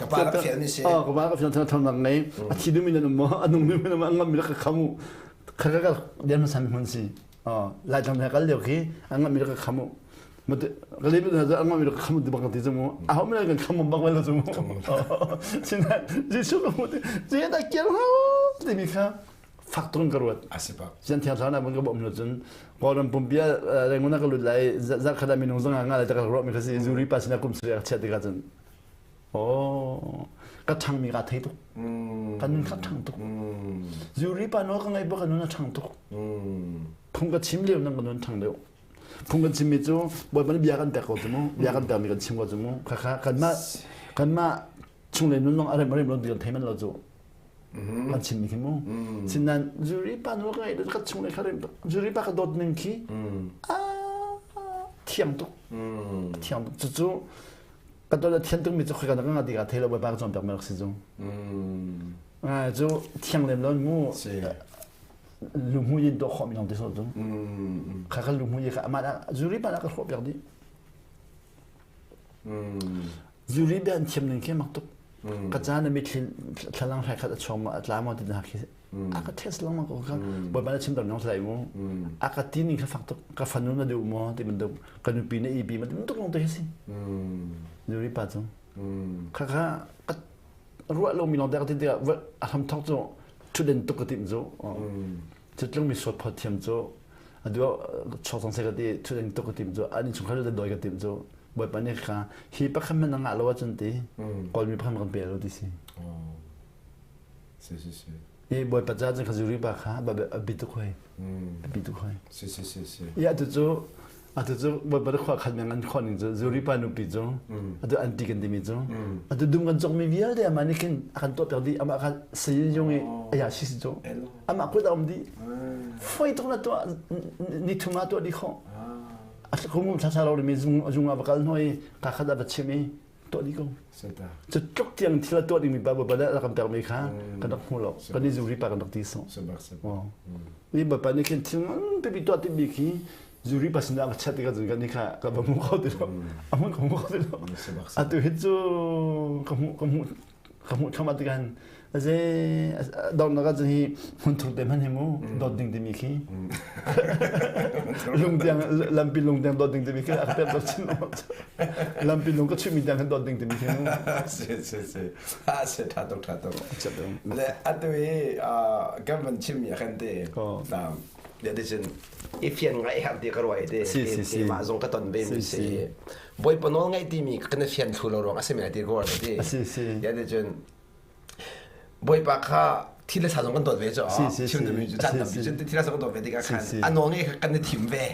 Ka pa ka fial mi si. Oh, ka pa ka fial thong thong nak ngei. A thi dumi nan um maw? A nung dumi nan ngam mi ka khamu. Kha ka ka den san hun si. Laitlang he kal lio khi a ngamh mi ka kham u ka le mi a ngamh mi ka kham ti bak ti cu mu a ho mi kan kham bak lo cu mu sinain Jesuh ka hmu ti je da kial ho ti mi kha fak tung ka ruat sian thiang thlarau na bang ka bom lo cun kawlram pumpia renguna ka lut lai zarh khat ah minung zong nga lai ta ka ruah mi kha si zuri pa sinah kum sari a chiat tikah cun Oh, ka ṭhangmi kaa thei tuk. Ka nun kha ṭhang tuk. Zuri pa nawl ka ngaih bak ka nun a ṭhang tuk. Phung ka chim lio nang ka nun ṭhang deuh. Phung kan chimmi cu Bawipa nih bia kan pek ko cu mu. Bia kan pekmi kan chim ko cu mu. Khakha kanmah kanmah chunglei nun lawng a rem a rem lo ti kan thei man lo cu. Kan chimmi khi mu. Sinain zuri pa nawl ka ngaih ka chunglei kha rem tuk. Zuri pa ka dawt ning khi ah thiang tuk. Thiang tuk. Cucu Ka ton a thian tukmi cu khoika na ka ngah ti ka thei lo Bawipa ka cawnpiak mi rak si cu. Cu thiang lem lo mu luhmu in tuah khawh mi lawng ti so cu. Kha kha luhmu i kha amah zuri pa ka hrawh piak dih. Zuri bia an thiam ning khi mak tuk. Ka caan na mitthli thlalang hrai khat a chuang ma a tla maw ti hna khi a ka test lengmang ko kha Bawipa na chim ter nong sai mu a ka ti ning kha fak tuk ka fanu na duh maw ti bantuk ka nupi na ipi ma ti bantuk lawng te khi si zuri pa cu kha kha ka ruah lo mi lawng te ka ti tikah a hram thok cu thuden tuk ka tim cu cu tlung mi suat phot thiam cu a du chok cang se ka ti thuden tuk ka tim cu an in chungkhar te doi ka tim cu Bawipa nih kha hi pakhat man na ngah lo ahcun ti Kawlmi pakhat kan pe lo ti si Si si si. I Bawipa ca cun zuri pa kha a bi tuk hoi. A bi tuk hoi. Si si si si. I atu cu atu cu Bawipa khua khat meng an khon ning cu zuri pa nupi cu atu anti kan timi cu atu dum kan cawkmi vialte amah nih khin a kan tuah piak dih amah kha sayin yung i aya si si cu amah kut a um dih foi tuk na tuah ni thum ah tuah dih khawh a khum thla thla lo mi zung zung ah va kal hnuai ka khat a va chim i tuah dih ko. Cu tluk tiang thil a tuah dingmi pa Bawipa nih a kan pekmi kha kan rak hmu lo. Kan i zuri pa kan rak ti sawh. Ni Bawipa nih khin thil ngan pipi tuah timi khi zuri pa sinah ka chiat tikah cun kan nih kha ka va hmu kho ti lo. A hmun ka hmu kho ti lo. Atu hi cu ka hmuh ka hmuh ka hmuh thluahmah tikah hin aze donghnak ah cun hi hmunthur te hmanh hi mu dawt ding timi khi lung tiang lampi lung tiang dawt ding timi khi a ka pek chin lampi lung ka chuhmi tiang khan dawt ding timi khi mu si si si a si tha tuk tha tuk le atu hi kan van chimmi a kan te le ti cun i fian ngai har ti ka ruai te si si si mah zong ka ton ve mi si Bawipa nawl ngaih timi kan i fian thlu lo ruang a si men ti ko ti. Si si. Ya ti cun Bawipa kha thil le sa zong kan dawt ve cu chim dumi cu caan tampi cun thil le sa kan dawt ve tikah khan a nawl ngaih kha kan i thim ve.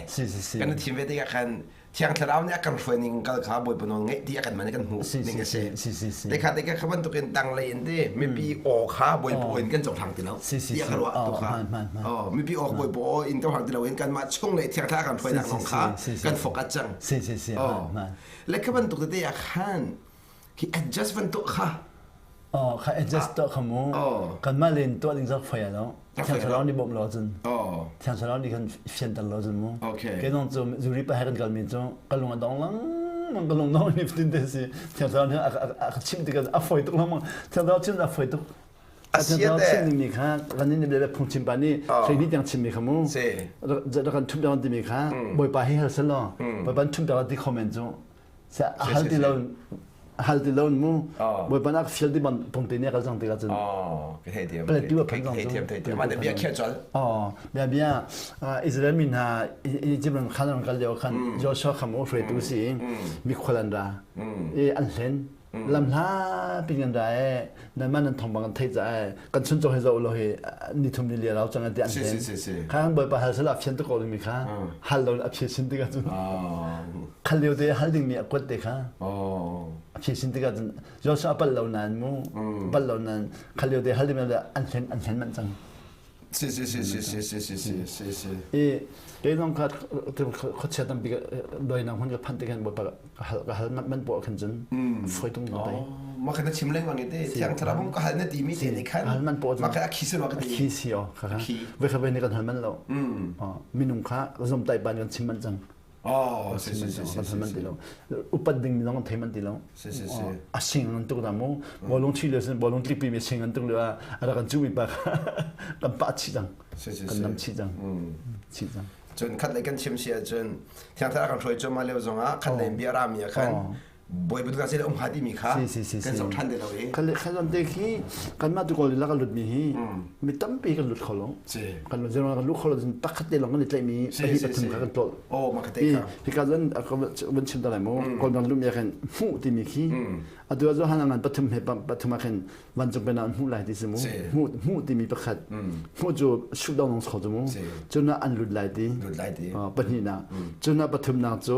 Kan i thim ve tikah khan Thiang Thlarau nih a kan hruai ning kal kha Bawipa nawl ngaih ti a kan man kan hmuh ning a si. Te kha te kha bantukin tanglei in ti mipi aw kha Bawipa in kan cohlang ti lo. Ti a ka ruah tu kha. Oh, mipi aw Bawipa aw in cohlang ti lo in kanmah chung le Thiang Thlarau kan hruainak lawng kha kan focus cang. Si si si. Oh. Le kha bantuk tete ah khan khi adjust bantuk kha Oh, kha adjust tuah kha mu. Kanmah len tuah ding zong foi lo. Thiang Thlarau nih bawmh lo cun. Thiang Thlarau nih kan fianter lo cun mu. Okay. Kei zong cu zuri pa he kan kalmi cu ka lung a dong lengmang ka lung dong ni fatin te si. Thiang Thlarau nih a ka chimh tikah a foi tuk lengmang. Thiang Thlarau chim a foi tuk. A chim dingmi kha kan nih le phungchim pa nih hleihnih tiang chimmi kha mu rak kan ṭhumh piak timi kha Bawipa hi hal selaw Bawipa ṭhumh piak ti comment cu a hal ti lo hal ti lo mu Bawipa nak fial ti ban pung te ne kal cang ti ka cun Palatu a phan cang cu ma bia khia chol oh bia bia Israel mi hna Egypt ram khan ram kal lio khan Joshua kham o hruaitu si mi khual an ra i an hlen Lamhla pin kan ra e nanmah nan thawngpang kan theih caah kan chuncaw he zoh lo hi nithum ni lia rau cang ti an ten. Kha kan bawipa hal sala fian tuk ko dingmi kha hal lo a phi sin tikah cun khal lio te hal dingmi a kuat te kha a phi sin tikah cun Joshua pal lo nan mu pal lo nan khal lio te hal dingmi an hlen an hlen manh cang. Si si si si si si si si si si. I kei zong kha khuachia tampi doinak hmun ka phanh tikhan bawipa ka hal ka hal man pawl khan cun foi tung no tai. Ma khan na chim lengmang i te thiang thlarau bum ka hal na ti mi te nih khan hal man pawl ma kha a khi si ma ka ti. Khi si o kha kha. Ve kha ve ni kan hal man lo. Minung kha zom tai ban kan chim man cang. Oh, si si si si si si. Lo. Upat ding mi zong thei man ti lo. Si si si. A sing an tuk da mu. Bolong thi le sin bolong tlipi mi sing an tuk le a ra kan chu mi pa kan pa chi cang. Si si si. Kan nam chi cang. Chi cang. Cun khat lei kan chim si ahcun thiang thlarau kan hruai cu ma leo zong ah khat lei bia ra mi ah khan Bawipa tu kan um hnga timi kha kan zoh ṭhan te lo i kan kan te khi kanmah tu kawl la kan lut mi hi mi tampi kan lut kho lo kan lut kan lut kho lo pakhat te lawng kan i tlaih mi pahnih pathum kha kan tlolh oh ma ka te kha hi ka zan van chim ta lai mu kawl bang lut mi khan hmuh timi khi atu ah han ngan pathum he pathum ah khan vancung pen ah hmuh lai ti si mu hmuh hmuh timi pakhat hmuh cu shoot down long kho cu mu cun an lut lai ti pahnih na cun pathum nak cu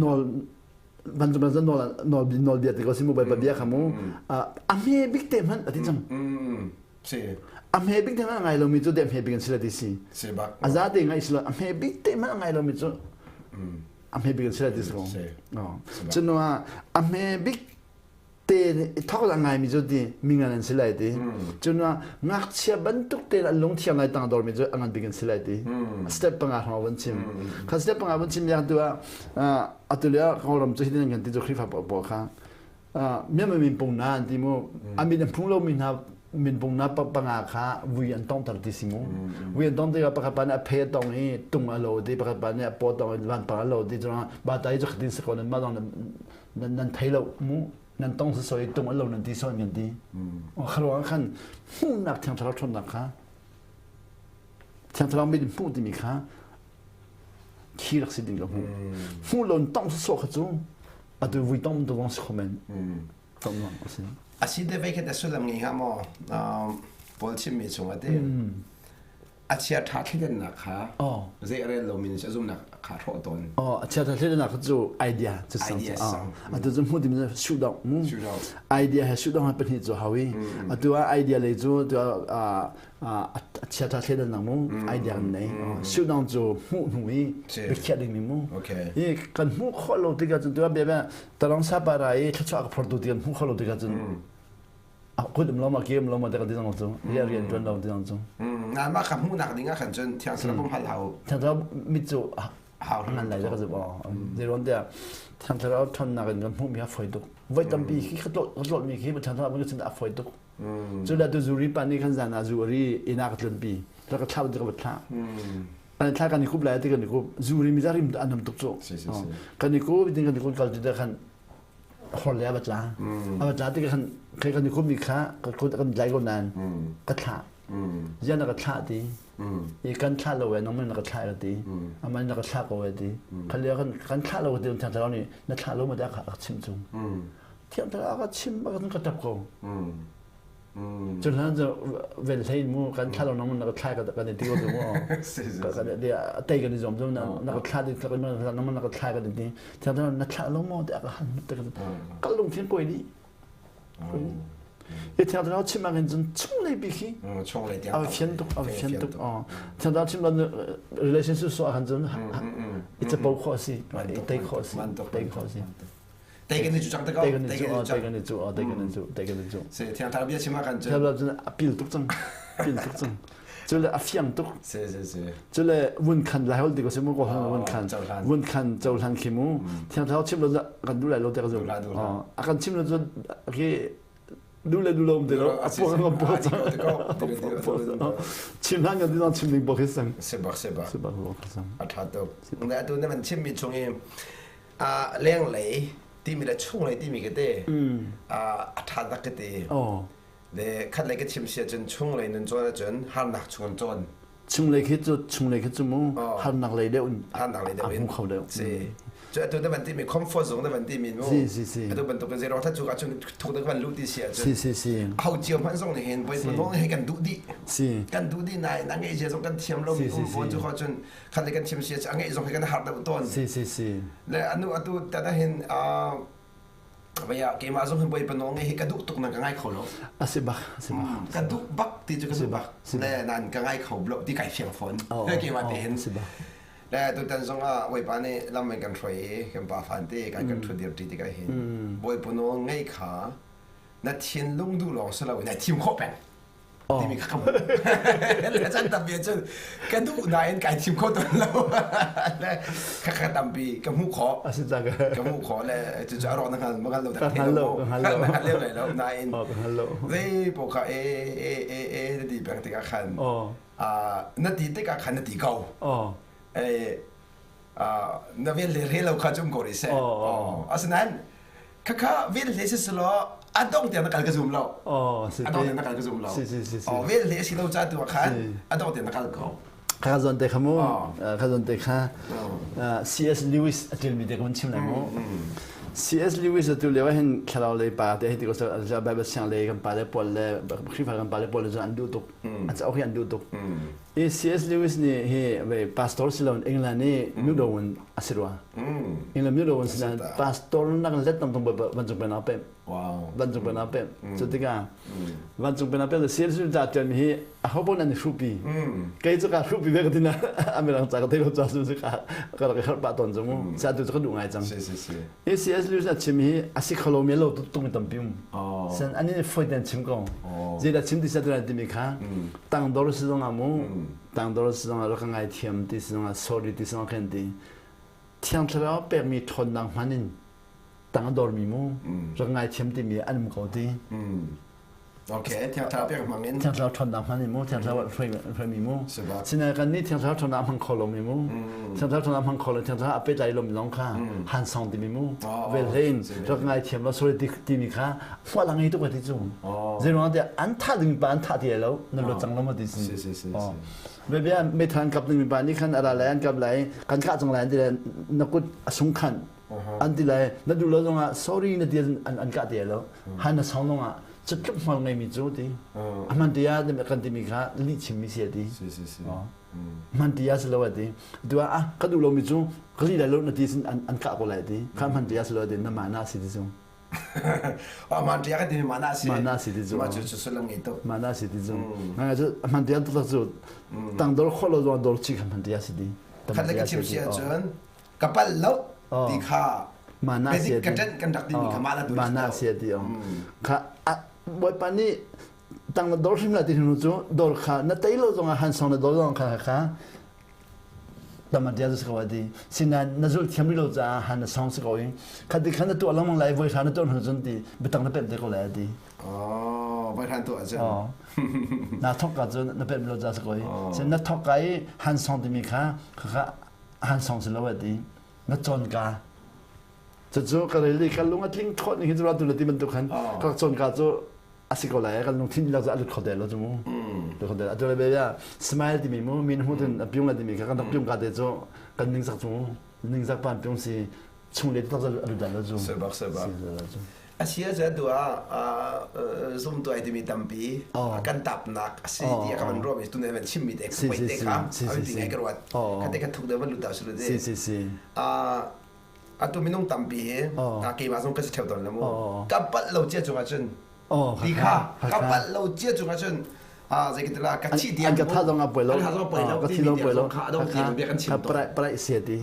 nawl van zan nawl nawl nawl bia ti ko si mu bai bia kha mu a hme bik te hmanh a ti cang si a hme bik te hmanh a ngai lomi cu de hme bik an si la ti si si bak a za te ngai si lo a hme bik te hmanh a ngai lomi cu a hme bik an si la ti si ko cun a hme bik te thok la ngaimi cu ti mingan an si lai ti cun ngakchia bantuk te an lungthiam lai tang dor mi cu a ngan bik an si lai ti step panga hrawng van chim kha step panga van chim yang tu ah atu le kawlram cu hitin kan ti cu Khrihfa pawl kha myanmar min pung na an ti mu a min an phung lo mi hna min pung na panga kha vui an tong tar ti si mu vui an tong tikah pakhat pa nih a phe tong i tung a lo ti pakhat pa nih a paw tong i vanpang a lo ti cun ba ta i cu khatin si ko nan ma dong nan nan thei lo mu nan tong sa soi tung lo nan ti sawn kan ti kharuang khan hmuhnak thiang thlarau ṭhawnnak kha thiang thlarau mit hmuh timi kha khi rak si ding ka hmuh hmuh lo tong sa sawh kha cu atu vui tong tu vong si kho men tong wang asi asi te vei khat sullam ngei ha maw Paul chimmi chung ate A chia ṭha thleidannak kha zei a rel lomi nih a zumhnak kha hrawh tawn. Oh, a chia ṭha thleidannak cu idea cu sang Idea sang. Atu cu hmuh ding shoot down mu. Shoot down. Idea he shoot down ha pahnih cu hau i. Atu ah idea lei cu tu ah a chia ṭha thleidannak mu idea kan nei. Shoot down cu hmuh hnu i biakhiah ding mi mu. Okay. I kan hmuh khawh lo tikah cun tu ah bia bia talong sa para i thluachuah ka phortu ti kan hmuh khawh lo tikah cun kut um lo ma ke um lo ma te ka ti zong cu rian rian tuan lo ti zong cu na mah kha hmuhnak ding ah khan cun thiang thlarau pum hal hau thiang thlarau mit cu hau ngan lai ka zup zei ruang tiah thiang thlarau ṭhawnnak in kan hmuhmi a fawi tuk voi tampi khi ka tlawt mi khi thiang thlarau kan sin a fawi tuk cu le tu zuri pa nih khan zan ah zu ari inn ah ka tlunpi ka ka thla ka va thla kan thla kan i kup lai ti kan i kup zuri mi za rim an um tuk cu kan i kup ding kan i kup kal ti khan hor le a va tla a va tla tikah khan kai kan i kummi kha ka kut kan tlai ko nain ka thlah zian na ka thlah ti i kan thlah lo e nangman na ka thlah ka ti aman na ka thlah ko e ti khan le kan kan thlah lo ti thiang thlarau nih na thlah lo ma dah ka chim chung thiang thlarau ka chim ka ka tap ko Cun hlan cu vel hlei mu kan thla lo nang na ka thla ka kan i ti ko mu. Kan di tei kan i zuam cu na ka thla di ka nang na ka thla kan ti. Thiang thlarau na thla lo maw tiah ka hal te ka lungthin koi dih. I thiang thlarau chim ah khin cun chunglei bik hi chunglei tiang a fian tuk a fian tuk. Thiang thlarau chim lo relationship so ah khan cun i capo khawh a si i tei khawh a si tei khawh a si. Tei kan i cu cang te ko. Tei kan i cu, tei kan i cu, tei kan i cu, tei kan i cu. Si, thiang thlarau bia chim ah kan cu. Thiang thlarau cun a pil tuk cang. Pil tuk cang. Cu le a fiang tuk. Si, si, si. Cu le vun khan lai hol ti ko si mu ko vun khan. Vun khan cohlan khi mu. Thiang thlarau chim lo kan duh lai lo te ka zu. A kan chim lo cu khi Du le du lo um ti lo. A puang ngam puang cang. Chim hlan kan ti zong chim ding bak hi sang. Si bak si bak. Si bak bak sang. A tha tuk. Na atu na van chim mi chung i a leng lei timi le chung lei timi ka te a tha tak ka te. Oh. Le khat lei ka chim sia cun chung lei nun cawn ahcun harnak chung in cawn. Chunglei khi cu chunglei khi cu mu harnak lei deuh in harnak lei deuh in kho deuh. Si. Cu atu na van timi comfort zone na van timi mu. Si si si. Atu bantuk in zero tha cu ka chun thuk da van lu ti si ahcun. Si si si. Ho cio hmanh zong nih hin voi nong he kan duh dih. Si. Kan duh dih nai na ngei zia zong kan thiam lo mi um fawn cu kho cun khat le kan chim si a ngei zong he kan har deuh tawn. Si si si. Le anu atu tata hin Vaya keimah zong hi Bawipa nawl ngeih hi ka duh tuk nan ka ngai kho lo. A si bak, a si bak. Ka duh bak ti cu ka duh bak. Le nan ka ngai kho lo ti kai fiang fawn. Keimah te hin. Si bak. Le tutan zong ah Bawipa nih lam in kan hruai i kan pa fan te kan kan ṭhut dir ṭi tikah hin Bawipa nawl ngeih kha na thinlung duh lawng si lo na thim khawh peng. Timi kha ka hmuh. Le chan tampi ahcun ka duh nain kai thim kho tawn lo. Le kha tampi ka hmuh khawh. Ka hmuh khawh le cucu a rawk na hngal ma hngal lo ka hngal lo ka hngal lo na hngal lem lo nain zei paoh kha e e e e na ti peng tikah khan na ti tikah khan na ti ko. Na vel le re lo kha cum ko rih seh. Asinain khakha vel hle si selaw a dong tiang na kal ka zum lo. A dong tiang na kal ka zum lo. Vel hle si lo ca tu ah khan a dong tiang na kal ko. Kha zon te kha mu kha zon te kha C.S. Lewis a ṭialmi te ka van chim lai mu. C.S. Lewis atu lio ah hin thlarau lei pa te hei ti ko Bible siang lei kan pa le pawl le Khrihfa kan pa le pawl le an duh tuk. An cauk hi an duh tuk. I C.S. Lewis nih hi ve pastor si loin England i nudo in a si rua. England nudo in si nain pastor nak let tam tung vancung pen a pem. Vancung pen a pem. Cu tikah vancung pen a pem C.S. Lewis ca ṭialmi hi a ho nan i hrupi. Kei cu ka hrupi ve ka tina amirang ca ka thei lo ca cu ka ka rak i harh pah tawn cu mu. Sa tu cu ka duh ngai cang. Hi C.S. Lewis a chim hi a si kho lomi lo tuk tung tampi um. San an in foi ten chim ko. Zeidah chim ti sa tu timi kha tangdor si zong ah mu tangdor si zong ah rak ngai thiam ti si zong ah sorry ti zong ah khan ti thiang thlarau pekmi ṭhawnnak hman in tangdor mi mu rak ngai thiam timi an um ko ti. Okay, thiang thlarau pek hmang in. Thiang thlarau ṭhawnnak hman in mu, thiang thlarau hruai mi mu. Sinain kan nih thiang thlarau ṭhawnnak hmang kho lo mi mu. Thiang thlarau ṭhawnnak hmang kho lo, thiang thlarau a pehtlai lo mi zong kha han song timi mu. Vel hlei in rak ngai thiam lo sorry timi kha hmual a ngei tuk ti cu. Zeiruang tiah an thah ding pa an thah ti lo, na lo cang lo ma ti si. Bia meithan kap ding mi pa nih khan ara lai an kap lai, kan kah cang lai an ti lai, na kut a sung khan an ti lai, na duh lo zongah sorry na ti an kah ti lo. Han na song zongah cutluk hmual ngeimi cu ti a hman ti ah kan timi kha lih chimmi si a ti hman ti ah si lo a ti tu ah ka duh lomi cu ka lih lai lo na ti sin an kah ko lai ti kha hman ti ah si lo a ti na mana si ti cu man ti ka ti mana si mana si ti cu ma cu cu sulam ngei tuk mana si ti cu nga cu hman ti ah tu cu tang dor kholo zo dor chi kha hman ti ah si ti khat le ka chim si ahcun ka pal lo ti kha mana si ka ṭanh kan rak timi kha mana tu mana si ti om kha bawipa nih tang na dor hrim la ti hnu cu dor kha na tei lo zongah han song na dor zong kha kha tamatia cu ko ti sinain na zul thiam rih lo caah han na song si ko i khat ti khan na tuah lengmang lai voi hra na tuah hnu cun ti biatang na pemh te ko lai ti Oh, voi hran tuah cun na thok ka cun na pemh lo ca si ko i sin na thok ka i han song timi kha kha han song si lo ti na cawn ka cucu ka rel i ka lung a tling thawt ning hi cu tu le ti bantuk khan ka cawn ka cu a si ko lai kan lungthin lak cu a lut kho te lo cu mu lut kho te atu le bia smile timi mu min hu tin a piung la timi kha kan rak piung ka te cu kan ning sak cu ning sak pan piung si chung le tak a lut dan lo cu sebak sebak Asia cu atu ah zumtu ai timi tampi kan tapnak a si ti ka van ruah mi tu ne van chimmi te ka poi te kha a ti ngai ka ruat ka te ka thuk de van lut ta su de atu minung tampi hi keimah zong ka si theo tawn la mu ka palh lo cia cungah cun ti kha ka palh lo cia cungah cun zei ka tila ka thi tiang ka tha zong a poi lo ka tha zong poi lo ka thi zong poi lo kha adong tiang bia kan chim to prai sia ti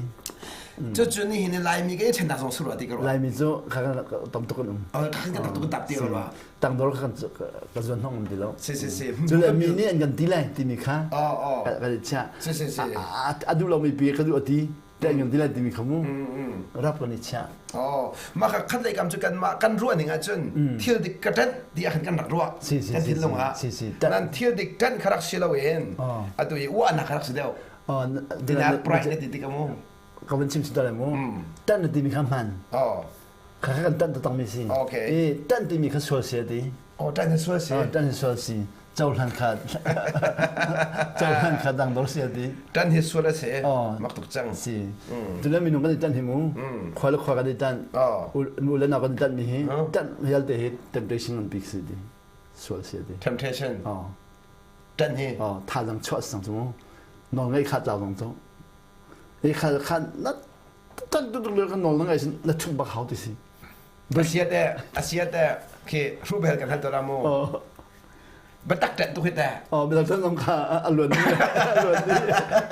Cucu nihin ni Laimi ka i ṭhennak zong surah ti ka ruah. Laimi cu kha tam tuk an um. Kha kan tam tuk an tap ti ka ruah. Tangdor kha kan zuan hnong um ti lo. Si si si. Cu le mi nih an kan ti lai timi kha Oh oh. kan i chiah. Si si si. A duh lomi pi ka duh a ti. Ṭanh ngam ti lai timi kha mu rap kan i chiah. Oh, mah kha khat lei kam cu kanmah kan ruah ning ahcun thil dik ka ṭanh ti ah khan kan rak ruah. Kan thinlung ah. Nan thil dik ṭanh kha rak si loin atu i uahnak kha rak si deuh. Dinak pride na ti tik mu. Ka van chim si mu. Ṭanh na timi kha hman. Kha kan ṭanh taktak mi si. I ṭanh timi kha sual si a ti. Oh, ṭanh hi sual si. Ṭanh hi sual si. Cohlan kha cohlan kha dangdor si a ti. Ṭan hi sual a si. Mak tuk cang. Si. Tule minung kan i ṭanh hi mu. Khua le khua kan i ṭanh. Nu le nau kan i ṭanh mi hi ṭanh vialte hi temptation ngan bik si ti. Sual si a ti. Temptation. Ṭan hi. Thazaang chuah sang cu mu. Nawl ngeih kha tlau zong cu. I kha kha na ṭan tuk tuk le kan nawl na ngeih sin na ṭhumh bak hau ti si. Asiat e asiat e khi hrubel kan hal to mu. Biatak ṭanh tuk hi teh. Oh, biatak ṭanh zong kha a luan dih. A luan dih.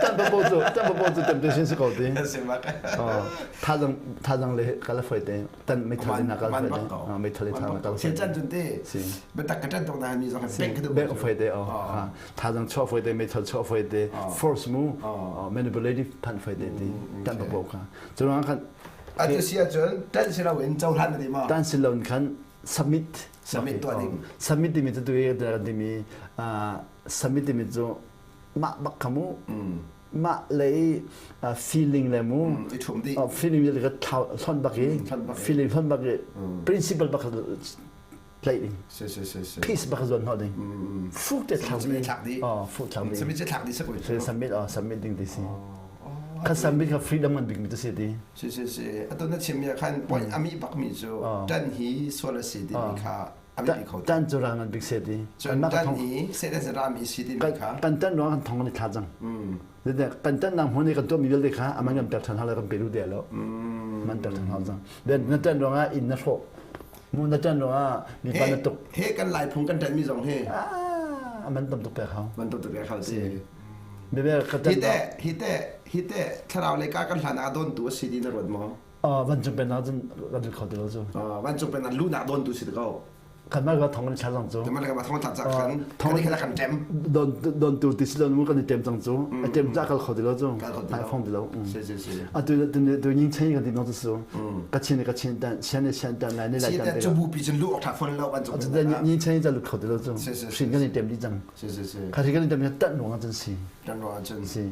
Ṭanh paoh cu, ṭanh paoh cu temptation si ko ti. Si mak. Oh, thazang thazang le kala foi te. Tan meithal in kal foi te. Meithal in thang kal foi. Chan cun te. Biatak ka ṭanh tuk na mi zong bank ka Bank foi te. Oh, thazang chuah foi te, meithal chuah foi te, force mu, manipulative phan foi te ti. Ṭanh paoh kha. Cu khan Atu si ahcun ṭanh si loin cohlan na ti maw? Ṭanh si loin khan submit Submit tuah ding. Submit timi cu tu i kan timi submit timi cu mah bak kha mu mah lei feeling le mu i ṭhum dih feeling le ka hlon bak i feeling hlon bak i principle bak tlaih ding si si si si peace bak zuan hnawh ding fuk te thlak dih thlak dih fuk thlak dih submit thlak dih sa submit submit ding ti si kha submit kha freedom ngan bik mi tu si ti Si si si. Atu na chimmi ah khan point a mih bakmi cu ṭan hi sual a si timi kha a biapi kho. Ṭan cu ra ngan bik se ti. Cun ṭan hi Satan sin rami si timi kha. Kan ṭan ruang kan thong kan i thla cang. Kan ṭan nang hmun i kan tuahmi vialte kha aman kan pek ṭhan hau le kan pe lu de lo. Man pek ṭhan hau cang. Then na ṭan ruang ah inn na hrawh. Mu na ṭan ruang ah mipa na tuk. He kan lai phung kan ṭanmi zong hi. Ah, man tam tuk pek hau. Man tam tuk pek hau si. Hi teh hi teh hi teh thlarau lei ka kan hlan ah dawntu a si ti na ruat maw? Vancung pennak cun kan lut kho ti lo cu. Vancung pennak lunak dawntu si ko. Kanmah ka thong kan thla cang cu. Kanmah ka thong thla cang khan. Thong kan kan ṭem. Don dontu ti si lo mu kan i ṭem cang cu. A ṭem ca kal kho ti lo cu. Ai phong ti lo. Si si si. Atu tu tu ning chen kan ti nong cu. Ka chin ka chin tan sian ne sian tan lai ne lai tan. Cu bu pi cun lu ok tha phone lo vancung. Ning chen ca lut kho ti lo cu. Hrin kan i ṭem di cang. Si si si. Kha kan tam tan ruang ah cun si. Tan ruang ah cun. Si.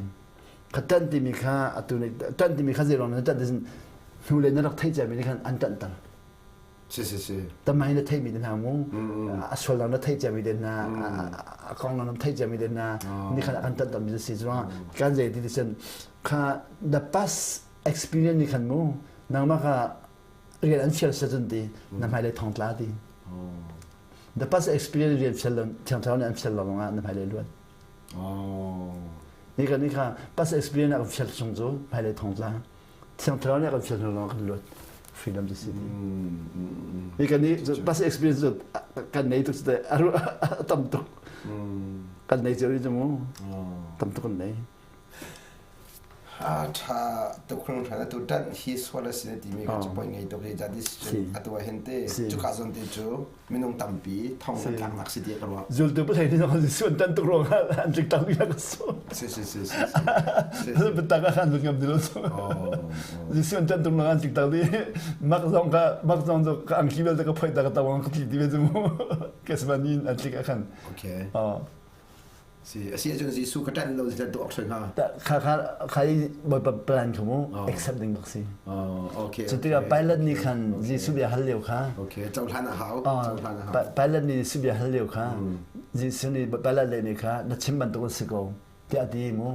Kha tan timi kha atu nih tan timi kha zei ruang na tan tin hnu le na rak theih cia mi nih khan an tan tal. Si si si. Tamai na theih mi te hna mu. A sual na theih cia mi te hna a kong na theih cia mi te hna ni khan an tan tal mi si chuang kan zei ti sen kha the past experience ni khan mu nangmah kha rian an fial se cun ti na hmailei thong tla ti. The past experience rian fial lo thiang thlarau nih an fial lo lawngah na hmailei luat. Ni kan ni kha past experience a kan fial chung cu hmailei thong tla. Thiang thlarau nih a kan fial hnu lawngah kan luat. Freedom to city. Ni kan ni past experience cu kan nei tuk te a tam tuk. Kan nei cio ni mu. Tam tuk kan nei. A ṭha tuk hringhran. Atu ṭanh hi sual a si na timi kha cu point ngei tuk hi jadis cun atu ah hin te cuka zawn te cu minung tampi thong an tlaknak si ti ka ruah. Zultu pathei ni zong suan tan tuk ruangah an tlik tak mi ka su. Si si si si. Bitak ah khan ngam ti lo su. Jesuh an tan tuk ruangah an tlik tak di. Mak zong ka mak zong cu ka angki vialte ka phoi ta ka tawang ka tlik ti ve cu mu. Kesman in an tlik ah khan. Okay. Si a si ahcun Jesuh ka ṭanh lo si tuah awk hnga. Kha kha kha i Bawipa plan kha mu accept ding bak si. Okay. Cu tikah Pilate nih khan Jesuh bia hal lio kha. Okay, cohlan a hau. Cohlan a hau. Pilate nih Jesuh bia hal lio kha Jesuh nih Pilate le nih kha na chim bantuk a si ko tiah a ti mu.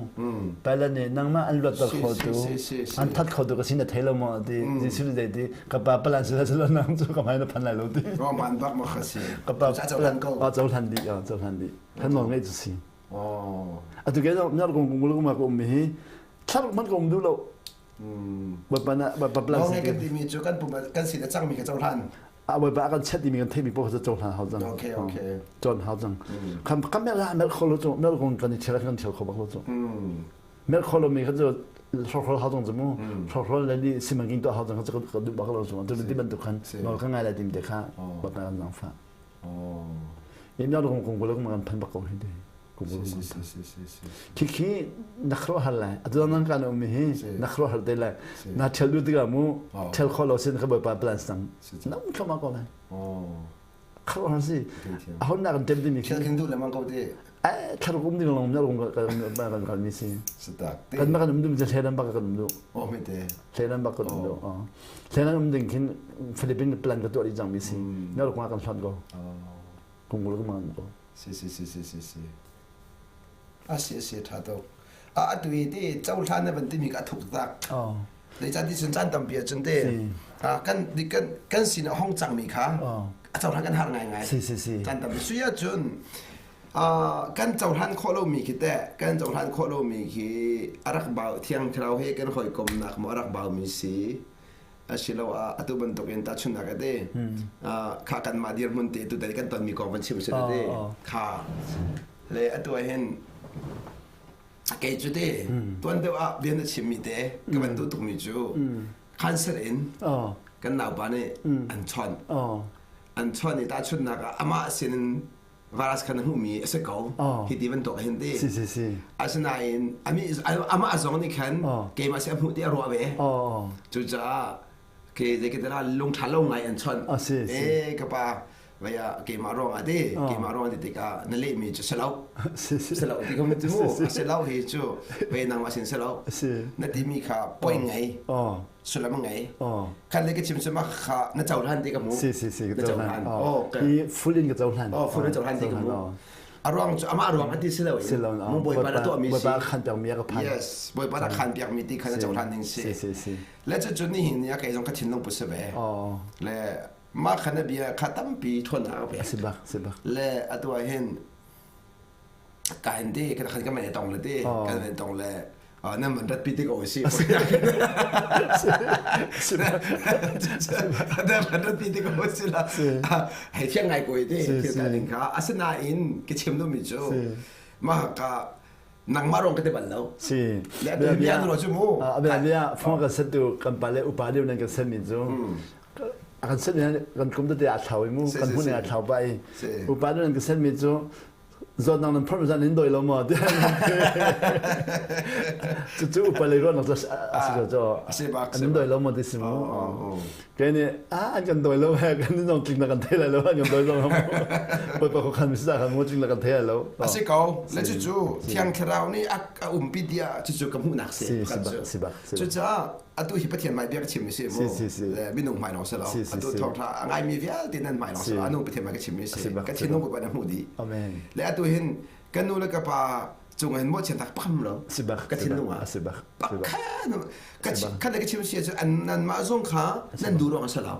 Pilate nih nangmah an luatter khotu an that khotu ka si na thei lo maw ti Jesuh nih zei ti ka pa plan si la nang cu ka hmai na phan lai lo ti. Roman bak ma kha si. Ka pa cohlan ko. Cohlan dih, cohlan dih. Kan nawl ngeih cu si. Atu ke nyar kong kong ma ka um mi hi thlar man ka um duh lo. Bawipa na bawipa plan si. Kan timi cu kan pum kan sin a cangmi ka cohlan. A bawipa kan chet timi kan theimi paoh cu cohlan hau cang. Okay okay. Con hau cang. Kan kan mel mel kho lo cu mel kong kan i thil kan thil kho bak lo cu. Mel kho lo mi kha cu hrokhrol hau cang cu mu. Hrokhrol le li simangking to hau cang kha cu ka duh bak lo cu. Tu ti bantuk khan nawl ka ngai lai tim te kha bawipa kan zangfah. Inn kong kong kan phan bak ko hi te. Khikhi na khuaruahhar lai. Atu nang kan um hi na khuaruahhar te lai. Na ṭhel duh tikah mu ṭhel khawh lo sin kha Bawipa plan sang. Na um thluahmah ko lai. Khuaruahhar si. Ahon nak kan ṭem timi khi. Ṭhel duh lemang ko te. Eh thlar kum ding long na rum kan kan kan mi si. Kan ma kan um dum thledan bak kan um du. Oh me te. Thledan bak kan um du. Thledan um ding khin Philippine plan ka tuah di jang mi si. Na ru kan hlan ko. Kungul ka man ko. Si si si si si si. A si si tha tuk. A atu i te cohlan na van timi ka thuk tak. Oh. Le chan ti sun chan tampi ahcun te kan kan kan sin a hong cangmi kha a cohlan kan har ngai ngai. Si si si. Chan tampi sui ahcun kan cohlan khawh lomi khi teh kan cohlan khawh lomi khi a rak bau thiang thlarau he kan hawikomnak maw a rak baumi si asiloah atu bantukin tahchunhnak a ti kha kanmah dirhmun te tu kan tonmi kong van chim si te kha le atu ah hin kei cu te tuan deuh ah bia na chimmi te ka van duh tukmi cu cancer in kan naupa nih an chawnh an chawnh i tahchunhnak ah amah sinin virus khan a hmuhmi a si ko hi ti bantuk hin ti si si si asinain ami amah zong nih khan keimah si a hmuh ti a ruah ve cucaah ke zei ke lung ṭha lo ngai an chawnh e ka pa vaya keimah ruang ah ti keimah ruang ti tikah na lehmi cu si lo si lo ti ka mu si lo hi cu ve nangmah sin si lo na timi kha point ngei sullam a ngei khan le ka chim cu kha na cohlan ti ka hmu si si si na cohlan oh hi full in ka cohlan oh full in cohlan ti ka hmu a ruang cu amah ruang ati si lo si lo mu bawipa na tuah mi si bawipa khan piak mi ka phan yes bawipa na khan piak mi ti khan na cohlan ding si si si si le cu cu ni hin ni a kei zong ka thinlung pu si ve le mah khan na bia kha tampi thon a ve si bak si bak le atu ah hin ka hin te kan khan kan mei tong le te kan mei tong le nan van rat pi te ko si nan van rat pi te ko si la hei thiang ngai ko te thil ta ning kha asinain ka chim duhmi cu mah ka nangmah rong ka ti bal lo si le atu bia nu cu mu bia bia phone kan set tu kan pa le upa deuh nan kan set mi cu kan set mi kan kum te a thlau i mu kan hun a thlau pa i upa deuh nan kan set mi cu zawtnak nan phorh zan in doi lo maw cucu upa lei ruahnak cu a si cu an doi lo maw ti si mu kei nih a an kan doi lo he kan nong tling na kan thei lai lo an kan doi lo bawipa ko khan misa khan mu tling na kan thei lai lo a si ko le cucu thiang thlarau nih a umpi dia cucu ka hmuhnak si si bak cucaah atu hi Pathian hmai bia ka chim mi si mu minung hmai lawng si lo atu thawngtha a ngaimi vialte nan hmai lawng si lo anu Pathian hmai ka chim mi si ka thinlung ka na hmuh dih le atu hin ka nu le ka pa cung hin mawhchiat tak pakam lo ka thinlung ah pakhan ka le ka chim si cu an nan mah zong kha nan duh ruang a si lo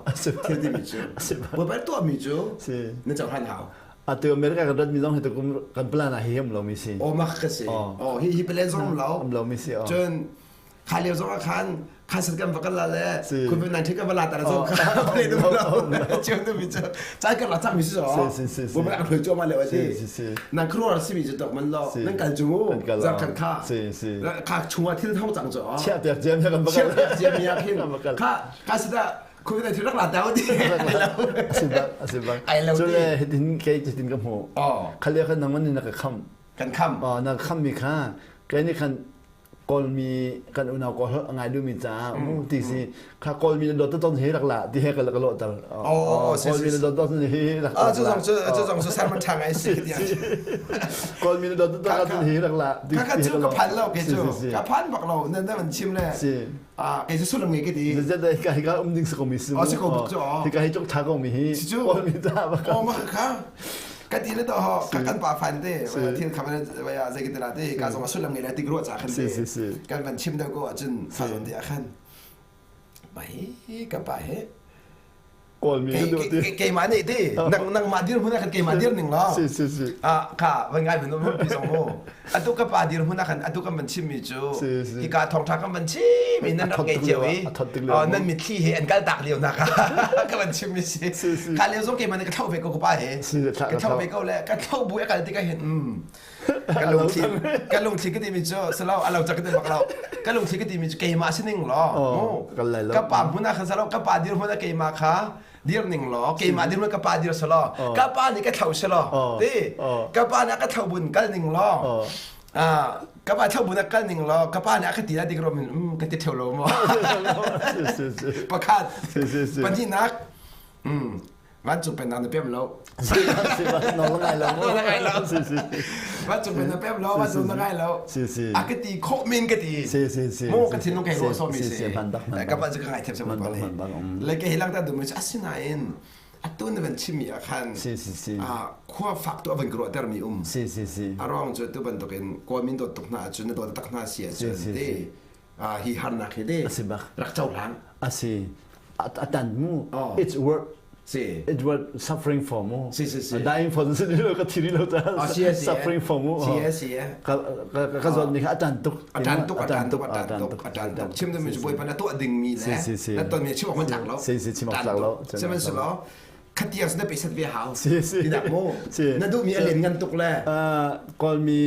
thil timi cu bawipa tuah mi cu na cohlan hau atu America kan rat mi zong hi tukum kan plan ah hi um lo mi si oh mak ka si oh hi hi plan zong um lo um lo mi si cun kha lio zong ah khan khan kan va kal la le kun nan thik kan va la ta zong kha le du lo chiu tu mi chu chai kan la chang mi si so bu ma ka thloi chu ma le wa si nan khro si mi chu tok man lo nan kal chu mu zar khan kha kha chunga thil thong chang chu chia piak jam ya kan va kal chia piak jam ya khin kha ka si da kun nan thil rak la ta di asiba asiba chu le hitin ke hitin ka mu khale khan nang man ni na ka kham kan kham na kham mi kha kai ni khan Kawlmi kan unau Kawl holh a ngai duhmi caah mu ti si kha Kawlmi na dawt ton hi rak la ti he ka ka lawh ter Kawlmi na dawt ton hi rak la cu zong cu cu zong cu sermon ṭha ngai si Kawlmi na dawt ton hi rak la ti ka cu ka phan lo ke cu ka phan bak lo nan nan chim le ah kei cu sullam ngei ke ti ka hi ka um ding si ko mi si si ko bak cu hi ka hi chok tha ko mi hi Kawlmi ta bak oh ma kha ka ti le to ho ka kan pa fan te thil kham ne ya zei ke la te ka zong sullam ngei la ti ruwa cha khan te kan van chim deuh ko ahcun fa zon te khan bai ka pa he Kawlmi kan duh ti. Keimah nih ti nang nangmah dir hmun ah khan keimah dir ning law. Si si si. Ah kha van ngai van um pi zong mu. Atu ka pa dir hmun ah khan atu kan van chim mi cu hika thawngtha kan van chim i nan rak ngei cio i nan mitthli he an kal tak lio nak ka van chim mi si. Kha lio zong keimah nih ka thlo ve ko ka pa he. Ka thlo ve ko le ka thlo bu a kal tik ah hin ka lungthli ka lungthli ka timi cu salo alo chak ka ti bak lo ka lungthli ka timi cu keimah sining law ka pa hmun ah khan salo ka pa dir hmun ah keimah kha. Dir ning law keimah dir ka pa dir selaw ka pa nih ka thlo selaw ti ka pa nih ka thlo bun kal ning law ka pa thlo bun a kal ning law ka pa nih a ka ti la dik rom in ka ti theu lo mo pakhat pahnihnak vancung pennak na pem lo ngai lo ngai lo vancung pennak pem lo vancung na ngai lo a ka ti khawh min ka ti mu ka thinlung kai ruah sawmi si ka pa cu ka ngai thiam sa le ke hi lang ta dum asinain atu na van chimmi ah khan khua fak tu a van ka ruahter mi um a ruang cu tu bantukin kawl min dawt tuk hna ahcun na dawt tak hna si ahcun te hi harnak hi te rak cohlang asi atan mu it's worth Si. It was suffering for mu. Si si si. Dying for si lo ka thiri lo ta. Suffering for mu. Si si. Ka ka zon ni kha atan tuk. Atan tuk atan tuk atan tuk atan tuk. Chim ding mi cu bawipa na tuah ding mi le na ton mi chim awk man tlak lo. Si si chim awk tlak lo. Sihmanhsehlaw khatiang na pesat ve hau. Si si. Tinak mu. Na duh mi a len ngan tuk le. Kawl mi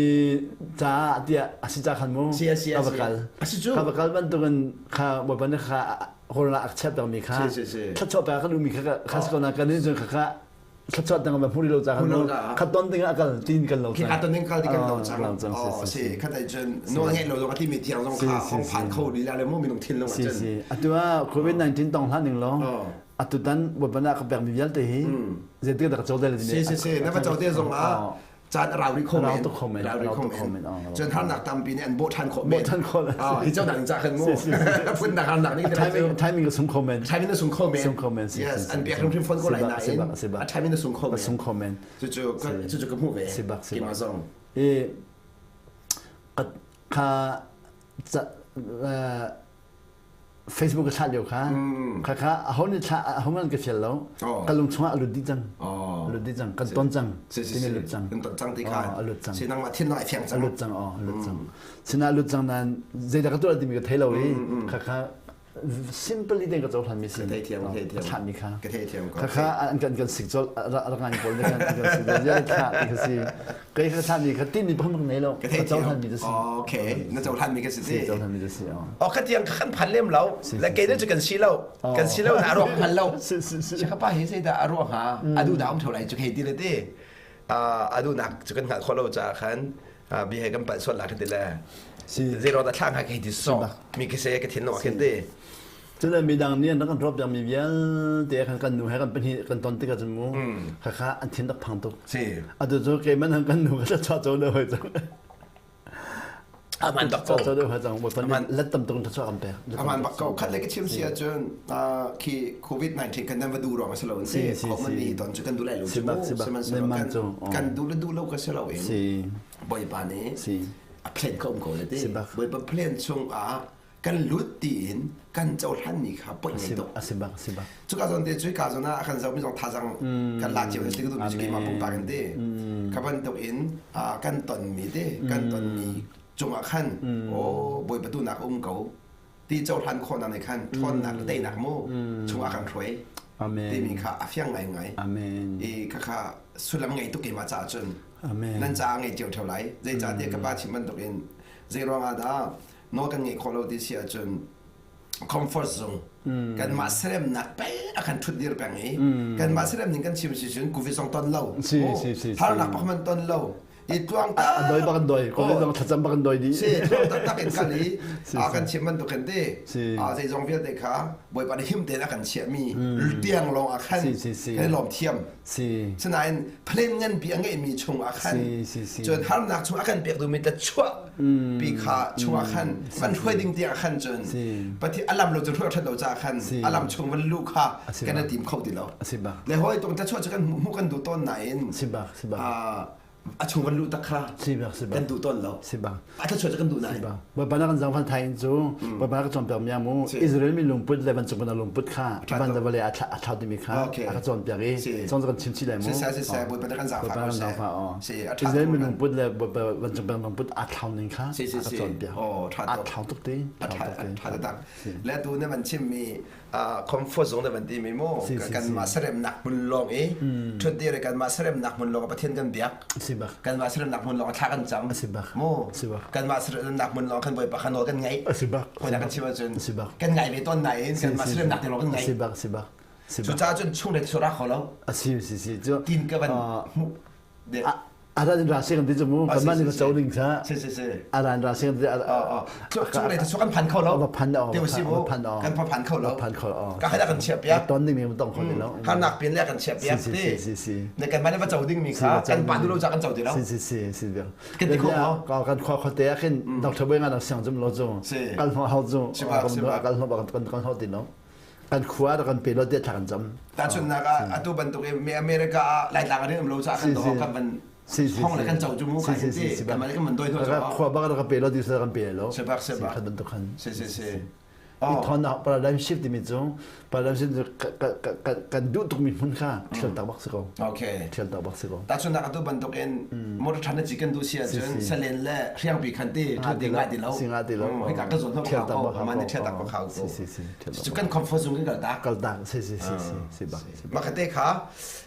ca tiah asi ca khan mu. Si si si. Ka kal. Asi cu. Ka kal bantukin kha bawipa nih kha hawlnak ak chep mi kha thluachuah pa kan umi kha kha ko na kan in cun kha kha thluachuah dang ba hmuri lo cha khan kha ton ding akal tin kan lo cha kha ton ding kal ti kan lo cha oh si kha tai cun no ngai lo zong ati mi tiang zong kha hong phan kho li la le mo minung thin long si si atu a covid 19 tong hlan ning lo atu tan bana ka pek mi vialte hi zeitik dah ka chaw si si si na va chaw te zong ah caan a rau rih kho men kho men rau rih kho men cun harnak tampi nih an bawh ṭhan khawh men bawh ṭhan khawh hi cau dang ca khan mu phun dang harnak nih timing timing a sung kho men timing a sung kho men sung kho men yes an pek hrimhrim phone ko lai nain a timing a sung kho men sung kho men cucu cucu ka hmuh ve sibak sibak zong e kha Facebook ka thlah lio kha kha kha aho nih thlah aho man ka fial lo ka lung chungah a lut dih cang a lut dih cang kan ton cang timi lut cang kan ton cang ti kha a lut cang si nangmah thin ai fiang cang a lut cang oh a lut cang sina lut cang nan zeidah ka tuah timi ka thei lo i kha kha simply den ka cohlan mi si ka thei thiam ka thei thiam thlah mi kha ka thei thiam kha kha an kan kan sik chol ra ngai pawl ne kan kan sik chol ya thlah ti kha si Kei ka thlan mi kha tin mi phang nei lo. Ka thei cohlan mi si. Okay, na cohlan mi ka si ti. Cohlan mi si. Oh, ka tiang kan phan lem lo. La kei na cu kan si lo. Kan si lo na aruak phan lo. Si si si. Ka pa hi sei da aruak ha. Adu da um tho lai chu khei ti le ti. Adu nak chu kan hngal kho lo cha khan bi he kan pan sual la khan ti le. Si. Zero da thlang ha kei ti so. Mi ke se ka thin no khen ti. Cun midang nih an rak kan drop piakmi vialte khan kan nu he kan pahnih kan ton tikah cun mu khakha an thin rak phang tuk. Si. Atu cu keimah nang kan nu ka chuah cho deuh hoi cang. Aman bak ko. Chuah deuh hoi cang. Bawipa nih let tam tuk in thluachuah kan pek. Aman bak ko. Khat le ka chim si ahcun khi COVID-19 kan nan va du ruang a si lo in si. Khom ni ton cu kan du lai lo cu. Sihmanhsehlaw kan du le du lo ka si lo in. Bawipa nih a plan ko um ko le ti. Bawipa plan chung ah kan lut tiin kan cohlanmi kha poih ngei tuk a si bak si bak cuka zawn te cu ka zawn ah kan zohmi zong thazang kan la cio si ka duhmi cu keimah pumpak in te kha bantuk in kan tonmi te kan tonmi cungah khan o bawipa duhnak um ko ti cohlan khawhnak nih khan ṭhawnnak le teinak mu chungah kan hruai Amen. timi kha a fiang ngaingai Amen. i khakha sullam ngei tuk keimah caah cun Amen. nan caah ngei cio ṭheo lai zeicahtiah ka pa chim bantuk in zei ruangah dah nawl kan ngeih khawh lo ti si ahcun comfort zone kanmah seremnak pei a kan ṭhut dir peng i kanmah serem ning kan chim si cun covid zong ton lo harnak bak man ton lo i tluang tak a doi bak an doi covid zong thlacam bak an doi dih si tluang taktak in kal i a kan chim bantuk kan ti a zeizong vialte kha bawipa nih him tein a kan chiahmi tiang lawng ah khan kan lawm thiam Si. Sinain plan nganpi a ngeihmi chung ah khan cun harnak chung a kan pek duhmi ta chuah pi kha chung ah khan van hruai ding tiang khan cun Pathian a lam lo cu hruai ṭhat lo caah khan a lam chung van luh kha kan i tim kho ti lo. Le hawi tung ta chuah cu kan hmuh kan duh tawn nain a chung van luh tak kha kan duh tawn lo. A thluachuah cu kan duh nain. Bawipa na kan zaangfah thai in cu Bawipa ka cawnpiak mi mu Israel mi lungput le vancung pana lungput kha van le vawlei a thlau timi kha a ka cawnpiak i cong cu kan chim chih lai mu. Bawipa na kan zaangfah Israel mi lungput le vancung pana lungput a thlau ning kha a ka cawnpiak. A thlau tuk te. Tha tak. Le tu na van chim mi comfort zone na van ti mi mu kanmah seremnak hmun lawng i ṭhutdir i kanmah seremnak hmun lawng Pathian kan biak kanmah seremnak hmun lawng thla kan cam mu kanmah seremnak hmun lawng kan Bawipa kha nawl kan ngaih kan chim ahcun kan ngai ve tawn nain kanmah seremnak te lawng kan ngaih. Cucaah cun chunglei thil ra kho lo. A si si si cu. Tin ka van hmuh Aran ra se kan ti cu mu kan mah nih co ding kha si si si aran ra se kan ti chunglei thil kan phan kho lo va phan te si mu phan kan phan kho lo phan kho ka kha kan chiah piak ton ding mi tong kho ti lo harnak pin le kan chiah piak ti si si ne kan mah nih va co ding mi kha kan pa du lo ca kan co ti lo si si si si kan ti kho ma kan khua kho te ah khin doctor boy nga na siang zum lo cu kal hno hau cu kal hno kan kan hno ti lo kan khua rak kan pe lo te thla kan cam tahchunhnak ah atu bantuk in America ah Laitlang a um lo ca kan do kan van hong le kan co cu mu kha ti kan man kan man doi hno khua bak rak pe lo ti kan pe lo sebak sebak khat bantuk khan si si si I thon ah paradigm shift timi cu paradigm shift kan duh tukmi hmun kha thial tak bak si ko. Okay. Thial tak bak si ko. Tahchunhnak atu bantuk in motor than ci kan duh si ahcun salen le hriangpi khan ti thu ti ngai ti lo. Si ngai ti lo. Hika ka zon ho thial tak bak ma ni thial tak bak hau ko. Si si si. Cu kan comfort zone kan kal tak. Kal tak. Si si si si si bak. Makate kha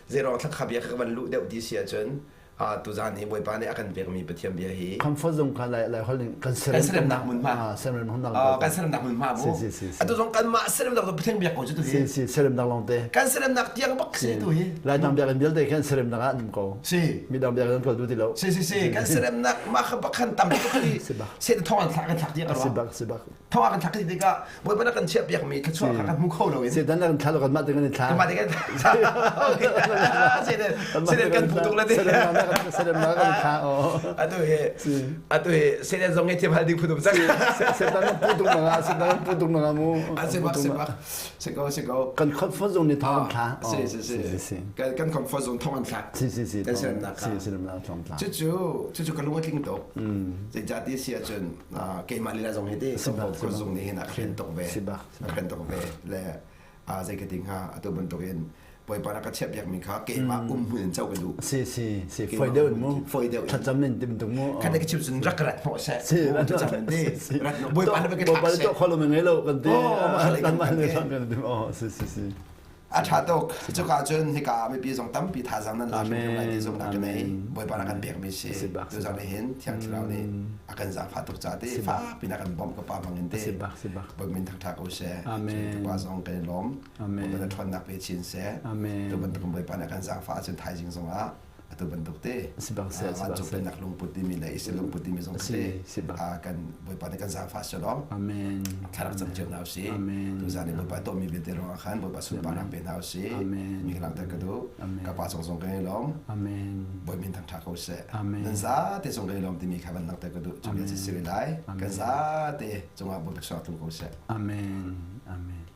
zero thla kha bia ka van lu deuh ti si ahcun tuzaan hi Bawipa nih a kan pekmi Pathian bia hi comfort zone kha lai lai hol kan kan seremnak hmunhma seremnak hmunhma kan seremnak hmunhma mu si si atu zong kanmah seremnak tu Pathian biak ko cu tu hi si si seremnak lawng te kan seremnak tiang bak si tu hi lai dang biak in vialte kan seremnak ah num ko si mi dang biak in ko du ti lo si si si kan seremnak mah kha bak khan tam tuk hi se thong an thlak kan thlak tiang si bak si bak Thong ah kan thlak ti tikah Bawipa na kan chiahpiakmi thluachuah kha kan hmu kho lo in Satan kan thla lo kan mah te kan i thla. Mah te kan Satan Satan kan putuk le ti. Satan ma kan thla oh. Atu hi atu hi Satan zong ngai thiam hal ding phutum cang. Satan putuk na nga Satan putuk na nga mu. Se bak se bak se ko se ko. Kan comfort zone ni thong thla. Si si si. Kan kan comfort zone thong an thlak. Si si si. Kan sernak Si sernak thong thla. Cucu cucu ka lung a tling tuk. Zeicahti si ahcun keimah lila zong hi ti ka zung nih hin a hren tuk ve a hren tuk ve le zei ka ti hnga atu bantuk in bawipa na ka chiah piak mi kha keimah um hmun in co ka duh si si si foi deuh mu foi deuh thlacam in tim tung mu khat ka chim cun rak rat hnawh seh si thlacam in ti rat hnawh bawipa na ka thlak seh bawipa kholo ngei lo kan ti kan mah le kan ti oh si si si A ṭha tuk. Cuka cun hika mipi zong tampi thazaang nan la hrimhrim lai ti zumhnak ka nei. Bawipa nih a kan pekmi si. Tuzang nih hin Thiang Thlarau nih a kan zaangfah tuk ca te fakpi in a kan bawmh ka pa bang in te. Bawipa min thangṭha ko seh. Amen. Pa zong kan i lawm. Bawipa na ṭhawnnak pe chin seh. Amen. Tu bantuk Bawipa nih a kan zaangfah ahcun thaizing zongah atu bantuk te vancung pennak lungput timi le Israel lungput timi zong te kan Bawipa nih kan zaangfah selaw amen thlarau cam cio hna usih tuzan i Bawipa tuahmi vialte ruangah khan Bawipa sunparnak pe hna usih mi ka langhter ka duh ka pa zong zong kan i lawm Bawi min thangṭha ko seh nan zate zong kan i lawm timi kha van langhter ka duh cu bia si lai kan zate cungah Bawipa suak tlung ko seh amen amen.